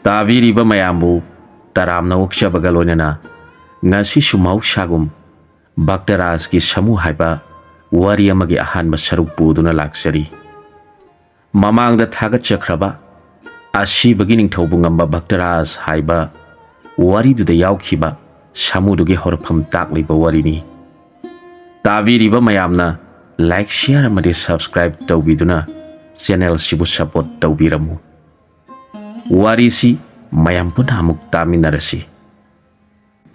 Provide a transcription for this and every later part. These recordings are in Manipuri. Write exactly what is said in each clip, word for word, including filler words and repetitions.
ꯇꯥꯕꯤꯔꯤꯕ ꯃꯌꯥꯝꯕꯨ ꯇꯔꯥꯝꯅ ꯑꯣꯛꯆꯕꯒ ꯂꯣꯏꯅꯅ ꯉꯁꯤꯁꯨ ꯃꯍꯧꯁꯥꯒꯨꯝ ꯚꯛꯇꯔꯥꯖꯀꯤ ꯁꯥꯃꯨ ꯍꯥꯏꯕ ꯋꯥꯔꯤ ꯑꯃꯒꯤ ꯑꯍꯥꯟꯕ ꯁꯔꯨꯛ ꯄꯨꯗꯨꯅ ꯂꯥꯛꯆꯔꯤ꯫ ꯃꯃꯥꯡꯗ ꯊꯥꯒꯠꯆꯈ꯭ꯔꯕ ꯑꯁꯤꯕꯒꯤ ꯅꯤꯡꯊꯧꯕꯨ ꯉꯝꯕ ꯚꯛꯇꯔꯥꯖ ꯍꯥꯏꯕ ꯋꯥꯔꯤꯗꯨꯗ ꯌꯥꯎꯈꯤꯕ ꯁꯥꯃꯨꯗꯨꯒꯤ ꯍꯧꯔꯛꯐꯝ ꯇꯥꯛꯂꯤꯕ ꯋꯥꯔꯤꯅꯤ꯫ ꯇꯥꯕꯤꯔꯤꯕ ꯃꯌꯥꯝꯅ like, share ꯑꯃꯗꯤ subscribe ꯇꯧꯕꯤꯗꯨꯅ channel ꯁꯤꯕꯨ support ꯇꯧꯕꯤꯔꯝꯃꯨ꯫ ꯋꯥꯔꯤꯁꯤ ꯃꯌꯥꯝ ꯄꯨꯟꯅ ꯑꯃꯨꯛ ꯇꯥꯃꯤꯟꯅꯔꯁꯤ꯫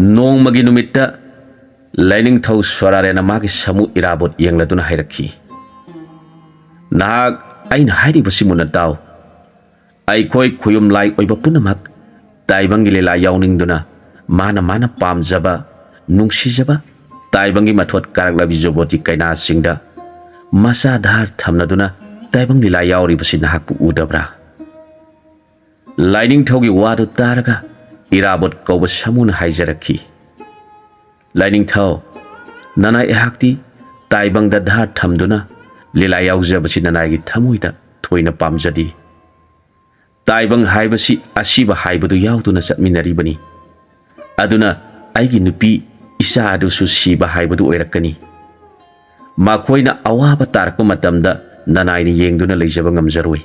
ꯅꯣꯡꯃꯒꯤ ꯅꯨꯃꯤꯠꯇ ꯂꯥꯏꯅꯤꯡꯊꯧ ꯁꯣꯔꯥꯔꯦꯟꯅ ꯃꯥꯒꯤ ꯁꯥꯃꯨ ꯏꯔꯥꯕꯣꯠ ꯌꯦꯡꯂꯗꯨꯅ ꯍꯥꯏꯔꯛꯈꯤ, "ꯅꯍꯥꯛ ꯑꯩꯅ ꯍꯥꯏꯔꯤꯕꯁꯤ ꯃꯨꯟꯅ ꯇꯥꯎ꯫ ꯑꯩꯈꯣꯏ ꯈꯨꯌꯨꯝ ꯂꯥꯏ ꯑꯣꯏꯕ ꯄꯨꯝꯅꯃꯛ ꯇꯥꯏꯕꯪꯒꯤ ꯂꯤꯂꯥ ꯌꯥꯎꯅꯤꯡꯗꯨꯅ ꯃꯥꯅ ꯃꯥꯅ ꯄꯥꯝꯖꯕ, ꯅꯨꯡꯁꯤꯖꯕ ꯇꯥꯏꯕꯪꯒꯤ ꯃꯊꯣꯠ ꯀꯥꯔꯛꯂꯕꯤ ꯖꯣꯕꯣꯇꯤ ꯀꯩꯅꯥꯁꯤꯡꯗ ꯃꯆꯥ ꯙꯥꯔ ꯊꯝꯅꯗꯨꯅ ꯇꯥꯏꯕꯪ ꯂꯤꯂꯥ ꯌꯥꯎꯔꯤꯕꯁꯤ ꯅꯍꯥꯛꯄꯨ ꯎꯗꯕ꯭ꯔꯥ?" ꯂꯥꯏꯅꯤꯡꯊꯧꯒꯤ ꯋꯥꯗꯨ ꯇꯥꯔꯒ ꯏꯔꯥꯕꯣꯠ ꯀꯧꯕ ꯁꯥꯃꯨꯅ ꯍꯥꯏꯖꯔꯛꯈꯤ, "ꯂꯥꯏꯅꯤꯡꯊꯧ, ꯅꯅꯥꯏ ꯑꯩꯍꯥꯛꯇꯤ ꯇꯥꯏꯕꯪꯗ ꯙꯥꯔ ꯊꯝꯗꯨꯅ ꯂꯤꯂꯥ ꯌꯥꯎꯖꯕꯁꯤ ꯅꯅꯥꯏꯒꯤ ꯊꯃꯣꯏꯗ ꯊꯣꯏꯅ ꯄꯥꯝꯖꯗꯦ꯫ ꯇꯥꯏꯕꯪ ꯍꯥꯏꯕꯁꯤ ꯑꯁꯤꯕ ꯍꯥꯏꯕꯗꯨ ꯌꯥꯎꯗꯨꯅ ꯆꯠꯃꯤꯟꯅꯔꯤꯕꯅꯤ꯫ ꯑꯗꯨꯅ ꯑꯩꯒꯤ ꯅꯨꯄꯤ ꯏꯆꯥ ꯑꯗꯨꯁꯨ ꯁꯤꯕ ꯍꯥꯏꯕꯗꯨ ꯑꯣꯏꯔꯛꯀꯅꯤ꯫ ꯃꯈꯣꯏꯅ ꯑꯋꯥꯕ ꯇꯥꯔꯛꯄ ꯃꯇꯝꯗ ꯅꯅꯥꯏꯅ ꯌꯦꯡꯗꯨꯅ ꯂꯩꯖꯕ ꯉꯝꯖꯔꯣꯏ꯫"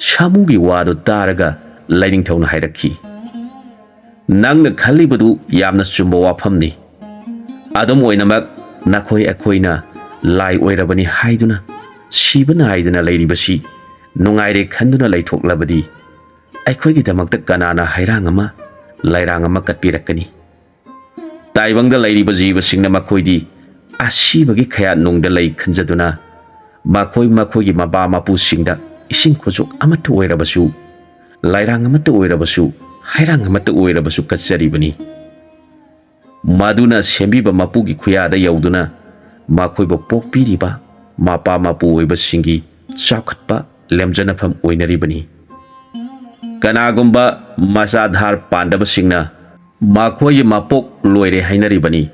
ꯁꯥꯃꯨꯒꯤ ꯋꯥꯗꯨ ꯇꯥꯔꯒ ꯂꯥꯏꯅꯤꯡꯊꯧꯅ ꯍꯥꯏꯔꯛꯈꯤ, "ꯅꯪꯅ ꯈꯜꯂꯤꯕꯗꯨ ꯌꯥꯝꯅ ꯆꯨꯝꯕ ꯋꯥꯐꯝꯅꯤ꯫ ꯑꯗꯨꯝ ꯑꯣꯏꯅꯃꯛ ꯅꯈꯣꯏ ꯑꯩꯈꯣꯏꯅ ꯂꯥꯏ ꯑꯣꯏꯔꯕꯅꯤ ꯍꯥꯏꯗꯨꯅ ꯁꯤꯕ ꯅꯥꯏꯗꯅ ꯂꯩꯔꯤꯕꯁꯤ ꯅꯨꯡꯉꯥꯏꯔꯦ ꯈꯟꯗꯨꯅ ꯂꯩꯊꯣꯛꯂꯕꯗꯤ ꯑꯩꯈꯣꯏꯒꯤꯗꯃꯛꯇ ꯀꯅꯥꯅ ꯍꯩꯔꯥꯡ ꯑꯃ ꯂꯩꯔꯥꯡ ꯑꯃ ꯀꯠꯄꯤꯔꯛꯀꯅꯤ? ꯇꯥꯏꯕꯪꯗ ꯂꯩꯔꯤꯕ ꯖꯤꯕꯁꯤꯡꯅ ꯃꯈꯣꯏꯗꯤ ꯑꯁꯤꯕꯒꯤ ꯈꯌꯥꯠꯅꯨꯡꯗ ꯂꯩ ꯈꯟꯖꯗꯨꯅ ꯃꯈꯣꯏ ꯃꯈꯣꯏꯒꯤ ꯃꯄꯥ ꯃꯄꯨꯁꯤꯡꯗ ꯏꯁꯤꯡ ꯈꯨꯆꯣꯛ ꯑꯃꯠꯇ ꯑꯣꯏꯔꯕꯁꯨ, ꯂꯥꯏꯔꯥꯡ ꯑꯃꯠꯇ ꯑꯣꯏꯔꯕꯁꯨ, ꯍꯩꯔꯥꯡ ꯑꯃꯠꯇ ꯑꯣꯏꯔꯕꯁꯨ ꯀꯠꯆꯔꯤꯕꯅꯤ꯫ ꯃꯗꯨꯅ ꯁꯦꯝꯕꯤꯕ ꯃꯄꯨꯒꯤ ꯈꯨꯌꯥꯗ ꯌꯧꯗꯨꯅ ꯃꯈꯣꯏꯕꯨ ꯄꯣꯛꯄꯤꯔꯤꯕ ꯃꯄꯥ ꯃꯄꯨ ꯑꯣꯏꯕꯁꯤꯡꯒꯤ ꯆꯥꯎꯈꯠꯄ ꯂꯦꯝꯖꯅꯐꯝ ꯑꯣꯏꯅꯔꯤꯕꯅꯤ꯫ ꯀꯅꯥꯒꯨꯝꯕ ꯃꯆꯥ ꯙꯥꯔ ꯄꯥꯟꯗꯕꯁꯤꯡꯅ ꯃꯈꯣꯏꯒꯤ ꯃꯄꯣꯛ ꯂꯣꯏꯔꯦ ꯍꯥꯏꯅꯔꯤꯕꯅꯤ꯫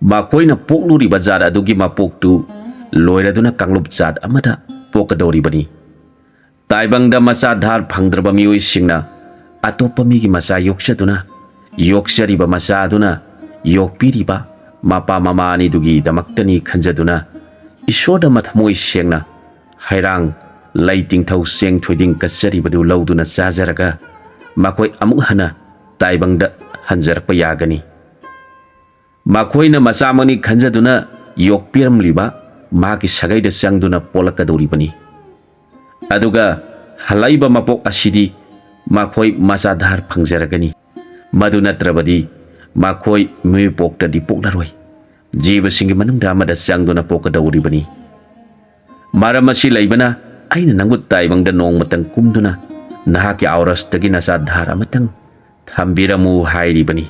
ꯃꯈꯣꯏꯅ ꯄꯣꯛꯂꯨꯔꯤꯕ ꯖꯥꯠ ꯑꯗꯨꯒꯤ ꯃꯄꯣꯛꯇꯨ ꯂꯣꯏꯔꯗꯨꯅ ꯀꯥꯡꯂꯨꯞ ꯖꯥꯠ ꯑꯃꯗ ꯄꯣꯛꯀꯗꯧꯔꯤꯕꯅꯤ꯫ ꯇꯥꯏꯕꯪꯗ ꯃꯆꯥ ꯙꯥꯔ ꯐꯪꯗ꯭ꯔꯕ ꯃꯤꯑꯣꯏꯁꯤꯡꯅ ꯑꯇꯣꯞꯄ ꯃꯤꯒꯤ ꯃꯆꯥ ꯌꯣꯛꯆꯗꯨꯅ, ꯌꯣꯛꯆꯔꯤꯕ ꯃꯆꯥ ꯑꯗꯨꯅ ꯌꯣꯛꯄꯤꯔꯤꯕ ꯃꯄꯥ ꯃꯃꯥ ꯑꯅꯤꯗꯨꯒꯤꯗꯃꯛꯇꯅꯤ ꯈꯟꯖꯗꯨꯅ, ꯏꯁꯣꯔꯗ ꯃꯊꯃꯣꯏ ꯁꯦꯡꯅ ꯍꯩꯔꯥꯡ, ꯂꯩ ꯇꯤꯡꯊꯧ, ꯆꯦꯡ ꯊꯣꯏꯗꯤꯡ ꯀꯠꯆꯔꯤꯕꯗꯨ ꯂꯧꯗꯨꯅ ꯆꯥꯖꯔꯒ, ꯃꯈꯣꯏ ꯑꯃꯨꯛ ꯍꯟꯅ ꯇꯥꯏꯕꯪꯗ ꯍꯟꯖꯔꯛꯄ ꯌꯥꯒꯅꯤ꯫ ꯃꯈꯣꯏꯅ ꯃꯆꯥꯃꯛꯅꯤ ꯈꯟꯖꯗꯨꯅ ꯌꯣꯛꯄꯤꯔꯝꯂꯤꯕ ꯃꯍꯥꯛꯀꯤ ꯁꯥꯒꯩꯗ ꯆꯪꯗꯨꯅ ꯄꯣꯛꯂꯛꯀꯗꯧꯔꯤꯕꯅꯤ꯫ ꯑꯗꯨꯒ ꯍꯜꯂꯛꯏꯕ ꯃꯄꯣꯛ ꯑꯁꯤꯗꯤ ꯃꯈꯣꯏ ꯃꯆꯥ ꯙꯥꯔ ꯐꯪꯖꯔꯒꯅꯤ꯫ ꯃꯗꯨ ꯅꯠꯇ꯭ꯔꯕꯗꯤ ꯃꯈꯣꯏ ꯃꯤꯑꯣꯏꯄꯣꯛꯇꯗꯤ ꯄꯣꯛꯂꯔꯣꯏ꯫ ꯖꯤꯕꯁꯤꯡꯒꯤ ꯃꯅꯨꯡꯗ ꯑꯃꯗ ꯆꯪꯗꯨꯅ ꯄꯣꯛꯀꯗꯧꯔꯤꯕꯅꯤ꯫ ꯃꯔꯝ ꯑꯁꯤ ꯂꯩꯕꯅ ꯑꯩꯅ ꯅꯪꯕꯨ ꯇꯥꯏꯕꯪꯗ ꯅꯣꯡꯃꯇꯪ ꯀꯨꯝꯗꯨꯅ ꯅꯍꯥꯛꯀꯤ ꯑꯥꯎꯔꯁꯇꯒꯤ ꯅꯆꯥ ꯙꯥꯔ ꯑꯃꯇꯪ ꯊꯝꯕꯤꯔꯝꯃꯨ ꯍꯥꯏꯔꯤꯕꯅꯤ꯫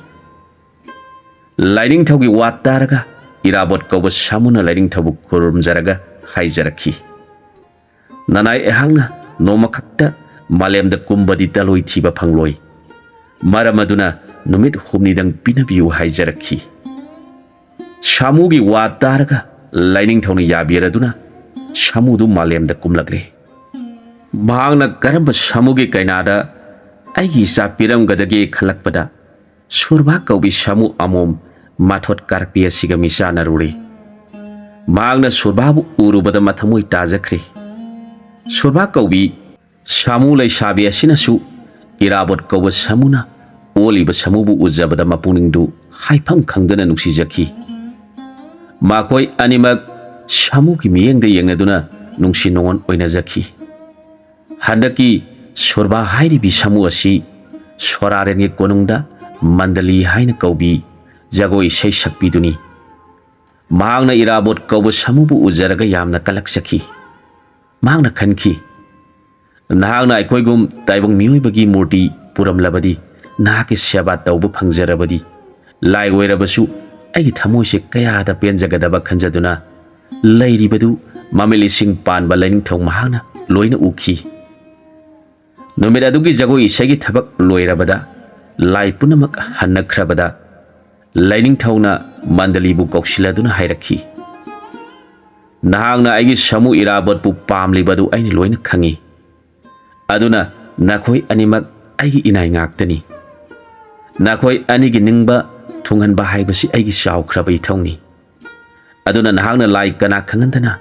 ꯂꯥꯏꯅꯤꯡꯊꯧꯒꯤ ꯋꯥ ꯇꯥꯔꯒ ꯏꯔꯥꯕꯣꯠ ꯀꯧꯕ ꯁꯥꯃꯨꯅ ꯂꯥꯏꯅꯤꯡꯊꯧꯕꯨ ꯈꯨꯔꯨꯝꯖꯔꯒ ꯍꯥꯏꯖꯔꯛꯈꯤ, "ꯅꯅꯥꯏ ꯑꯩꯍꯥꯛꯅ ꯅꯣꯡꯃꯈꯛꯇ ꯃꯥꯂꯦꯝꯗ ꯀꯨꯝꯕꯗꯤ ꯇꯂꯣꯏ ꯊꯤꯕ ꯐꯪꯂꯣꯏ꯫ ꯃꯔꯝ ꯑꯗꯨꯅ ꯅꯨꯃꯤꯠ ꯍꯨꯝꯅꯤꯗꯪ ꯄꯤꯅꯕꯤꯌꯨ" ꯍꯥꯏꯖꯔꯛꯈꯤ꯫ ꯁꯥꯃꯨꯒꯤ ꯋꯥ ꯇꯥꯔꯒ ꯂꯥꯏꯅꯤꯡꯊꯧꯅ ꯌꯥꯕꯤꯔꯗꯨꯅ ꯁꯥꯃꯨꯗꯨ ꯃꯥꯂꯦꯝꯗ ꯀꯨꯝꯂꯛꯂꯦ꯫ ꯃꯍꯥꯛꯅ ꯀꯔꯝꯕ ꯁꯥꯃꯨꯒꯤ ꯀꯩꯅꯥꯗ ꯑꯩꯒꯤ ꯏꯆꯥ ꯄꯤꯔꯝꯒꯗꯒꯦ ꯈꯜꯂꯛꯄꯗ, ꯁꯨꯔꯕꯥ ꯀꯧꯕꯤ ꯁꯥꯃꯨ ꯑꯃꯣꯝ ꯃꯊꯣꯠ ꯀꯥꯔꯛꯄꯤ ꯑꯁꯤꯒ ꯃꯤꯆꯥꯟꯅꯔꯨꯔꯦ꯫ ꯃꯍꯥꯛꯅ ꯁꯨꯔꯕꯥꯕꯨ ꯎꯔꯨꯕꯗ ꯃꯊꯃꯣꯏ ꯇꯥꯖꯈ꯭ꯔꯦ꯫ ꯁꯨꯔꯕꯥ ꯀꯧꯕꯤ ꯁꯥꯃꯨ ꯂꯩꯁꯥꯕꯤ ꯑꯁꯤꯅꯁꯨ ꯏꯔꯥꯕꯣꯠ ꯀꯧꯕ ꯁꯥꯃꯨꯅ ꯑꯣꯜꯂꯤꯕ ꯁꯥꯃꯨꯕꯨ ꯎꯖꯕꯗ ꯃꯄꯨꯛꯅꯤꯡꯗꯨ ꯍꯥꯏꯐꯝ ꯈꯪꯗꯅ ꯅꯨꯡꯁꯤꯖꯈꯤ꯫ ꯃꯈꯣꯏ ꯑꯅꯤꯃꯛ ꯁꯥꯃꯨꯒꯤ ꯃꯤꯠꯌꯦꯡꯗ ꯌꯦꯡꯅꯗꯨꯅ ꯅꯨꯡꯁꯤ ꯅꯨꯡꯉꯣꯟ ꯑꯣꯏꯅꯖꯈꯤ꯫ ꯍꯟꯗꯛꯀꯤ ꯁꯣꯔꯕꯥ ꯍꯥꯏꯔꯤꯕꯤ ꯁꯥꯃꯨ ꯑꯁꯤ ꯁꯣꯔꯥꯔꯦꯟꯒꯤ ꯀꯣꯅꯨꯡꯗ ꯃꯟꯗꯂꯤ ꯍꯥꯏꯅ ꯀꯧꯕꯤ ꯖꯒꯣꯏ ꯏꯁꯩ ꯁꯛꯄꯤꯗꯨꯅꯤ꯫ ꯃꯍꯥꯛꯅ ꯏꯔꯥꯕꯣꯠ ꯀꯧꯕ ꯁꯥꯃꯨꯕꯨ ꯎꯖꯔꯒ ꯌꯥꯝꯅ ꯀꯂꯛꯆꯈꯤ꯫ ꯃꯍꯥꯛꯅ ꯈꯟꯈꯤ, "ꯅꯍꯥꯛꯅ ꯑꯩꯈꯣꯏꯒꯨꯝ ꯇꯥꯏꯕꯪ ꯃꯤꯑꯣꯏꯕꯒꯤ ꯃꯨꯔꯇꯤ ꯄꯨꯔꯝꯂꯕꯗꯤ, ꯅꯍꯥꯛꯀꯤ ꯁꯦꯕꯥ ꯇꯧꯕ ꯐꯪꯖꯔꯕꯗꯤ, ꯂꯥꯏ ꯑꯣꯏꯔꯕꯁꯨ ꯑꯩꯒꯤ ꯊꯃꯣꯏꯁꯦ ꯀꯌꯥꯗ ꯄꯦꯟꯖꯒꯗꯕ" ꯈꯟꯖꯗꯨꯅ ꯂꯩꯔꯤꯕꯗꯨ ꯃꯃꯤꯠ ꯂꯤꯁꯤꯡ ꯄꯥꯟꯕ ꯂꯥꯏꯅꯤꯡꯊꯧ ꯃꯍꯥꯛꯅ ꯂꯣꯏꯅ ꯎꯈꯤ꯫ ꯅꯨꯃꯤꯠ ꯑꯗꯨꯒꯤ ꯖꯒꯣꯏ ꯏꯁꯩꯒꯤ ꯊꯕꯛ ꯂꯣꯏꯔꯕꯗ ꯂꯥꯏ ꯄꯨꯝꯅꯃꯛ ꯍꯟꯅꯈ꯭ꯔꯕꯗ ꯂꯥꯏꯅꯤꯡꯊꯧꯅ ꯃꯟꯗꯂꯤꯕꯨ ꯀꯧꯁꯤꯜꯂꯗꯨꯅ ꯍꯥꯏꯔꯛꯈꯤ, "ꯅꯍꯥꯛꯅ ꯑꯩꯒꯤ ꯁꯥꯃꯨ ꯏꯔꯥꯕꯣꯠꯄꯨ ꯄꯥꯝꯂꯤꯕꯗꯨ ꯑꯩꯅ ꯂꯣꯏꯅ ꯈꯪꯏ꯫ ꯑꯗꯨꯅ ꯅꯈꯣꯏ ꯑꯅꯤꯃꯛ ꯑꯩꯒꯤ ꯏꯅꯥꯏ ꯉꯥꯛꯇꯅꯤ꯫ ꯅꯈꯣꯏ ꯑꯅꯤꯒꯤ ꯅꯤꯡꯕ ꯊꯨꯡꯍꯟꯕ ꯍꯥꯏꯕꯁꯤ ꯑꯩꯒꯤ ꯆꯥꯎꯈ꯭ꯔꯕ ꯏꯊꯧꯅꯤ꯫ ꯑꯗꯨꯅ ꯅꯍꯥꯛꯅ ꯂꯥꯏ ꯀꯅꯥ ꯈꯪꯍꯟꯗꯅ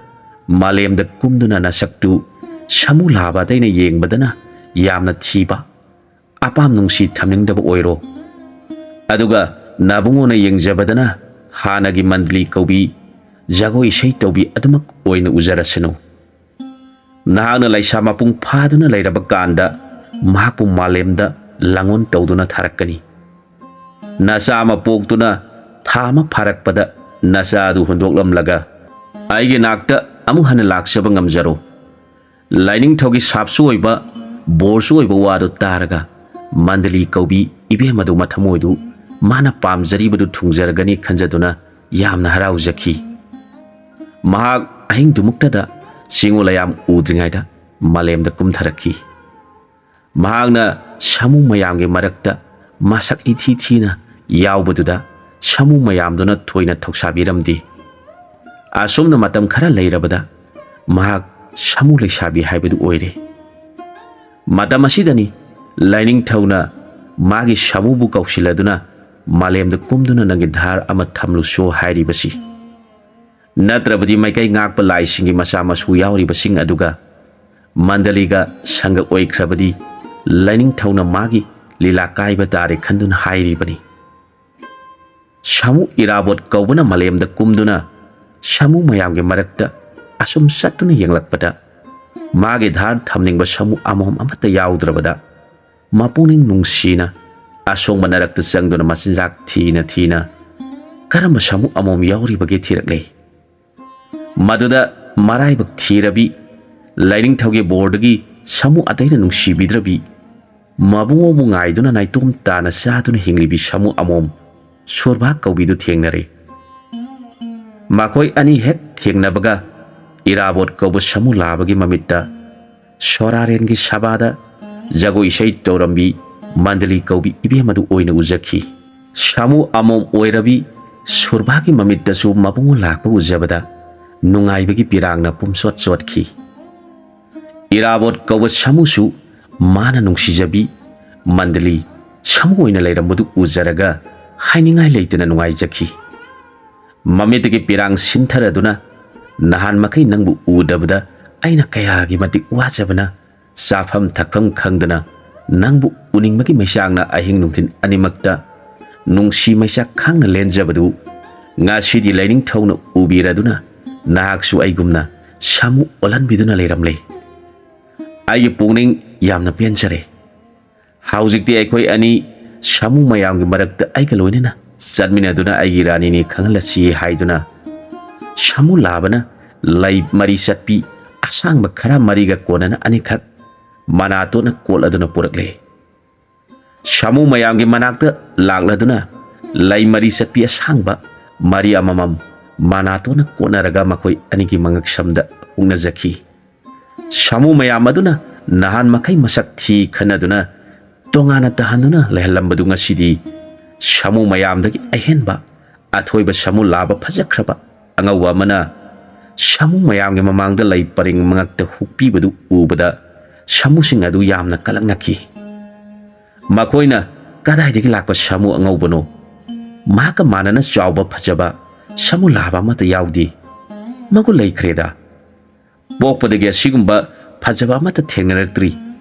ꯃꯥꯂꯦꯝꯗ ꯀꯨꯝꯗꯨꯅ ꯅꯁꯛꯇꯨ ꯁꯥꯃꯨ ꯂꯥꯕ ꯑꯇꯩꯅ ꯌꯦꯡꯕꯗꯅ ꯌꯥꯝꯅ ꯊꯤꯕ, ꯑꯄꯥꯝ ꯅꯨꯡꯁꯤ ꯊꯝꯅꯤꯡꯗꯕ ꯑꯣꯏꯔꯣ꯫ ꯑꯗꯨꯒ ꯅꯕꯨꯡꯉꯣꯅ ꯌꯦꯡꯖꯕꯗꯅ ꯍꯥꯟꯅꯒꯤ ꯃꯟꯗꯂꯤ ꯀꯧꯕꯤ, ꯖꯒꯣꯏ ꯏꯁꯩ ꯇꯧꯕꯤ ꯑꯗꯨꯃꯛ ꯑꯣꯏꯅ ꯎꯖꯔꯁꯅꯨ꯫ ꯅꯍꯥꯛꯅ ꯂꯩꯁꯥ ꯃꯄꯨꯡ ꯐꯥꯗꯨꯅ ꯂꯩꯔꯕ ꯀꯥꯟꯗ ꯃꯍꯥꯛꯄꯨ ꯃꯥꯂꯦꯝꯗ ꯂꯥꯡꯑꯣꯟ ꯇꯧꯗꯨꯅ ꯊꯥꯔꯛꯀꯅꯤ꯫ ꯅꯆꯥ ꯑꯃ ꯄꯣꯛꯇꯨꯅ ꯊꯥ ꯑꯃ ꯐꯥꯔꯛꯄꯗ ꯅꯆꯥ ꯑꯗꯨ ꯍꯨꯟꯗꯣꯛꯂꯝꯂꯒ ꯑꯩꯒꯤ ꯅꯥꯛꯇ ꯑꯃꯨꯛ ꯍꯟꯅ ꯂꯥꯛꯆꯕ ꯉꯝꯖꯔꯣ꯫ ꯂꯥꯏꯅꯤꯡꯊꯧꯒꯤ ꯁꯥꯞꯁꯨ ꯑꯣꯏꯕ, ꯕꯣꯔꯁꯨ ꯑꯣꯏꯕ ꯋꯥꯗꯨ ꯇꯥꯔꯒ ꯃꯟꯗꯂꯤ ꯀꯧꯕꯤ ꯏꯕꯦꯝ ꯑꯗꯨ ꯃꯊꯃꯣꯏꯗꯨ ꯃꯥꯅ ꯄꯥꯝꯖꯔꯤꯕꯗꯨ ꯊꯨꯡꯖꯔꯒꯅꯤ ꯈꯟꯖꯗꯨꯅ ꯌꯥꯝꯅ ꯍꯔꯥꯎꯖꯈꯤ꯫ ꯃꯍꯥꯛ ꯑꯍꯤꯡꯗꯨꯃꯛꯇꯗ ꯆꯤꯡꯉꯨ ꯂꯩꯌꯥꯝ ꯎꯗ꯭ꯔꯤꯉꯩꯗ ꯃꯥꯂꯦꯝꯗ ꯀꯨꯝꯊꯔꯛꯈꯤ꯫ ꯃꯍꯥꯛꯅ ꯁꯥꯃꯨ ꯃꯌꯥꯝꯒꯤ ꯃꯔꯛꯇ ꯃꯁꯛ ꯏꯊꯤ ꯊꯤꯅ ꯌꯥꯎꯕꯗꯨꯗ ꯁꯥꯃꯨ ꯃꯌꯥꯝꯗꯨꯅ ꯊꯣꯏꯅ ꯊꯧꯁꯥꯕꯤꯔꯝꯗꯦ꯫ ꯑꯁꯨꯝꯅ ꯃꯇꯝ ꯈꯔ ꯂꯩꯔꯕꯗ ꯃꯍꯥꯛ ꯁꯥꯃꯨ ꯂꯩꯁꯥꯕꯤ ꯍꯥꯏꯕꯗꯨ ꯑꯣꯏꯔꯦ꯫ ꯃꯇꯝ ꯑꯁꯤꯗꯅꯤ ꯂꯥꯏꯅꯤꯡꯊꯧꯅ ꯃꯥꯒꯤ ꯁꯥꯃꯨꯕꯨ ꯀꯧꯁꯤꯜꯂꯗꯨꯅ ꯃꯥꯂꯦꯝꯗ ꯀꯨꯝꯗꯨꯅ ꯅꯪꯒꯤ ꯙꯥꯔ ꯑꯃ ꯊꯝꯂꯨꯁꯣ ꯍꯥꯏꯔꯤꯕꯁꯤ꯫ ꯅꯠꯇ꯭ꯔꯕꯗꯤ ꯃꯥꯏꯀꯩ ꯉꯥꯛꯄ ꯂꯥꯏꯁꯤꯡꯒꯤ ꯃꯆꯥ ꯃꯁꯨ ꯌꯥꯎꯔꯤꯕꯁꯤꯡ ꯑꯗꯨꯒ ꯃꯟꯗꯂꯤꯒ ꯁꯪꯒ ꯑꯣꯏꯈ꯭ꯔꯕꯗꯤ ꯂꯥꯏꯅꯤꯡꯊꯧꯅ ꯃꯥꯒꯤ ꯂꯤꯂꯥ ꯀꯥꯏꯕ ꯇꯥꯔꯦ ꯈꯟꯗꯨꯅ ꯍꯥꯏꯔꯤꯕꯅꯤ꯫ ꯁꯥꯃꯨ ꯏꯔꯥꯕꯣꯠ ꯀꯧꯕꯅ ꯃꯥꯂꯦꯝꯗ ꯀꯨꯝꯗꯨꯅ ꯁꯥꯃꯨ ꯃꯌꯥꯝꯒꯤ ꯃꯔꯛꯇ ꯑꯁꯨꯝ ꯆꯠꯇꯨꯅ ꯌꯦꯡꯂꯛꯄꯗ ꯃꯥꯒꯤ ꯙꯥꯔ ꯊꯝꯅꯤꯡꯕ ꯁꯥꯃꯨ ꯑꯃꯣꯝ ꯑꯃꯠꯇ ꯌꯥꯎꯗ꯭ꯔꯕꯗ ꯃꯄꯨꯛꯅꯤꯡ ꯅꯨꯡꯁꯤꯅ ꯑꯁꯣꯡꯕ ꯅꯔꯛꯇ ꯆꯪꯗꯨꯅ ꯃꯆꯤꯟꯖꯥꯛ ꯊꯤꯅ ꯊꯤꯅ ꯀꯔꯝꯕ ꯁꯥꯃꯨ ꯑꯃꯣꯝ ꯌꯥꯎꯔꯤꯕꯒꯦ ꯊꯤꯔꯛꯂꯦ꯫ ꯃꯗꯨꯗ ꯃꯔꯥꯏꯕꯛ ꯊꯤꯔꯕꯤ ꯂꯥꯏꯅꯤꯡꯊꯧꯒꯤ ꯕꯣꯔꯗꯒꯤ ꯁꯥꯃꯨ ꯑꯇꯩꯅ ꯅꯨꯡꯁꯤꯕꯤꯗ꯭ꯔꯕꯤ ꯃꯕꯨꯡꯉꯣꯕꯨ ꯉꯥꯏꯗꯨꯅ ꯅꯥꯏꯇꯣꯝ ꯇꯥꯅ ꯆꯥꯗꯨꯅ ꯍꯤꯡꯂꯤꯕꯤ ꯁꯥꯃꯨ ꯑꯃꯣꯝ ꯁꯨꯔꯕꯥꯛ ꯀꯧꯕꯤꯗꯨ ꯊꯦꯡꯅꯔꯦ꯫ ꯃꯈꯣꯏ ꯑꯅꯤ ꯍꯦꯛ ꯊꯦꯡꯅꯕꯒ ꯏꯔꯥꯕꯣꯠ ꯀꯧꯕ ꯁꯥꯃꯨ ꯂꯥꯕꯒꯤ ꯃꯃꯤꯠꯇ ꯁꯣꯔꯥꯔꯦꯟꯒꯤ ꯁꯚꯥꯗ ꯖꯒꯣꯏ ꯏꯁꯩ ꯇꯧꯔꯝꯕꯤ ꯃꯟꯗꯂꯤ ꯀꯧꯕꯤ ꯏꯕꯦꯝ ꯑꯗꯨ ꯑꯣꯏꯅ ꯎꯖꯈꯤ꯫ ꯁꯥꯃꯨ ꯑꯃꯣꯝ ꯑꯣꯏꯔꯕꯤ ꯁꯨꯔꯕꯥꯒꯤ ꯃꯃꯤꯠꯇꯁꯨ ꯃꯕꯨꯡꯉꯣ ꯂꯥꯛꯄ ꯎꯖꯕꯗ ꯅꯨꯡꯉꯥꯏꯕꯒꯤ ꯄꯤꯔꯥꯡꯅ ꯄꯨꯝꯆꯣꯠ ꯆꯣꯠꯈꯤ꯫ ꯏꯔꯥꯕꯣꯠ ꯀꯧꯕ ꯁꯥꯃꯨꯁꯨ ꯃꯥꯅ ꯅꯨꯡꯁꯤꯖꯕꯤ ꯃꯟꯗꯂꯤ ꯁꯥꯃꯨ ꯑꯣꯏꯅ ꯂꯩꯔꯝꯕꯗꯨ ꯎꯖꯔꯒ ꯍꯥꯏꯅꯤꯡꯉꯥꯏ ꯂꯩꯇꯅ ꯅꯨꯡꯉꯥꯏꯖꯈꯤ꯫ ꯃꯃꯤꯠꯇꯒꯤ ꯄꯤꯔꯥꯡ ꯁꯤꯟꯊꯔꯗꯨꯅ, "ꯅꯍꯥꯟ ꯃꯈꯩ ꯅꯪꯕꯨ ꯎꯗꯕꯗ ꯑꯩꯅ ꯀꯌꯥꯒꯤ ꯃꯇꯤꯛ ꯋꯥꯖꯕꯅ, ꯆꯥꯐꯝ ꯊꯛꯐꯝ ꯈꯪꯗꯅ ꯅꯪꯕꯨ ꯎꯅꯤꯡꯕꯒꯤ ꯃꯩꯆꯥꯛꯅ ꯑꯍꯤꯡ ꯅꯨꯡꯊꯤꯜ ꯑꯅꯤꯃꯛꯇ ꯅꯨꯡꯁꯤ ꯃꯩꯆꯥꯛ ꯈꯥꯡꯅ ꯂꯦꯟꯖꯕꯗꯨ ꯉꯁꯤꯗꯤ ꯂꯥꯏꯅꯤꯡꯊꯧꯅ ꯎꯕꯤꯔꯗꯨꯅ ꯅꯍꯥꯛꯁꯨ ꯑꯩꯒꯨꯝꯅ ꯁꯥꯃꯨ ꯑꯣꯜꯍꯟꯕꯤꯗꯨꯅ ꯂꯩꯔꯝꯂꯦ꯫ ꯑꯩꯒꯤ ꯄꯨꯛꯅꯤꯡ ꯌꯥꯝꯅ ꯄꯦꯟꯖꯔꯦ꯫ ꯍꯧꯖꯤꯛꯇꯤ ꯑꯩꯈꯣꯏ ꯑꯅꯤ ꯁꯥꯃꯨ ꯃꯌꯥꯝꯒꯤ ꯃꯔꯛꯇ ꯑꯩꯒ ꯂꯣꯏꯅꯅ ꯆꯠꯃꯤꯟꯅꯗꯨꯅ ꯑꯩꯒꯤ ꯔꯥꯅꯤꯅꯤ ꯈꯪꯍꯜꯂꯁꯤ" ꯍꯥꯏꯗꯨꯅ ꯁꯥꯃꯨ ꯂꯥꯕꯅ ꯂꯩ ꯃꯔꯤ ꯆꯠꯄꯤ ꯑꯁꯥꯡꯕ ꯈꯔ ꯃꯔꯤꯒ ꯀꯣꯟꯅꯅ ꯑꯅꯤꯈꯛ ꯃꯅꯥꯇꯣꯟꯅ ꯀꯣꯠꯂꯗꯨꯅ ꯄꯨꯔꯛꯂꯦ꯫ ꯁꯥꯃꯨ ꯃꯌꯥꯝꯒꯤ ꯃꯅꯥꯛꯇ ꯂꯥꯛꯂꯗꯨꯅ ꯂꯩ ꯃꯔꯤ ꯆꯠꯄꯤ ꯑꯁꯥꯡꯕ ꯃꯔꯤ ꯑꯃꯃꯝ ꯃꯅꯥꯇꯣꯟꯅ ꯀꯣꯠꯅꯔꯒ ꯃꯈꯣꯏ ꯑꯅꯤꯒꯤ ꯃꯉꯛꯁꯝꯗ ꯍꯨꯛꯅꯖꯈꯤ꯫ ꯁꯥꯃꯨ ꯃꯌꯥꯝ ꯑꯗꯨꯅ ꯅꯍꯥꯟ ꯃꯈꯩ ꯃꯁꯛ ꯊꯤ ꯈꯟꯅꯗꯨꯅ ꯇꯣꯉꯥꯟꯅ ꯇꯥꯍꯟꯗꯨꯅ ꯂꯩꯍꯜꯂꯝꯕꯗꯨ ꯉꯁꯤꯗꯤ ꯁꯥꯃꯨ ꯃꯌꯥꯝꯗꯒꯤ ꯑꯍꯦꯟꯕ ꯑꯊꯣꯏꯕ ꯁꯥꯃꯨ ꯂꯥꯕ ꯐꯖꯈ꯭ꯔꯕ ꯑꯉꯧꯕ ꯑꯃꯅ ꯁꯥꯃꯨ ꯃꯌꯥꯝꯒꯤ ꯃꯃꯥꯡꯗ ꯂꯩ ꯄꯔꯦꯡ ꯃꯉꯛꯇ ꯍꯨꯛꯄꯤꯕꯗꯨ ꯎꯕꯗ ꯁꯥꯃꯨꯁꯤꯡ ꯑꯗꯨ ꯌꯥꯝꯅ ꯀꯂꯛꯅꯈꯤ꯫ ꯃꯈꯣꯏꯅ "ꯀꯗꯥꯏꯗꯒꯤ ꯂꯥꯛꯄ ꯁꯥꯃꯨ ꯑꯉꯧꯕꯅꯣ? ꯃꯍꯥꯛꯀ ꯃꯥꯟꯅꯅ ꯆꯥꯎꯕ ꯐꯖꯕ ꯁꯥꯃꯨ ꯂꯥꯕ ꯑꯃꯠꯇ ꯌꯥꯎꯗꯦ꯫ ꯃꯒꯨꯟ ꯂꯩꯈ꯭ꯔꯦꯗ꯫ ꯄꯣꯛꯄꯗꯒꯤ ꯑꯁꯤꯒꯨꯝꯕ ꯐꯖꯕ ꯑꯃꯠꯇ ꯊꯦꯡꯅꯔꯛꯇ꯭ꯔꯤ꯫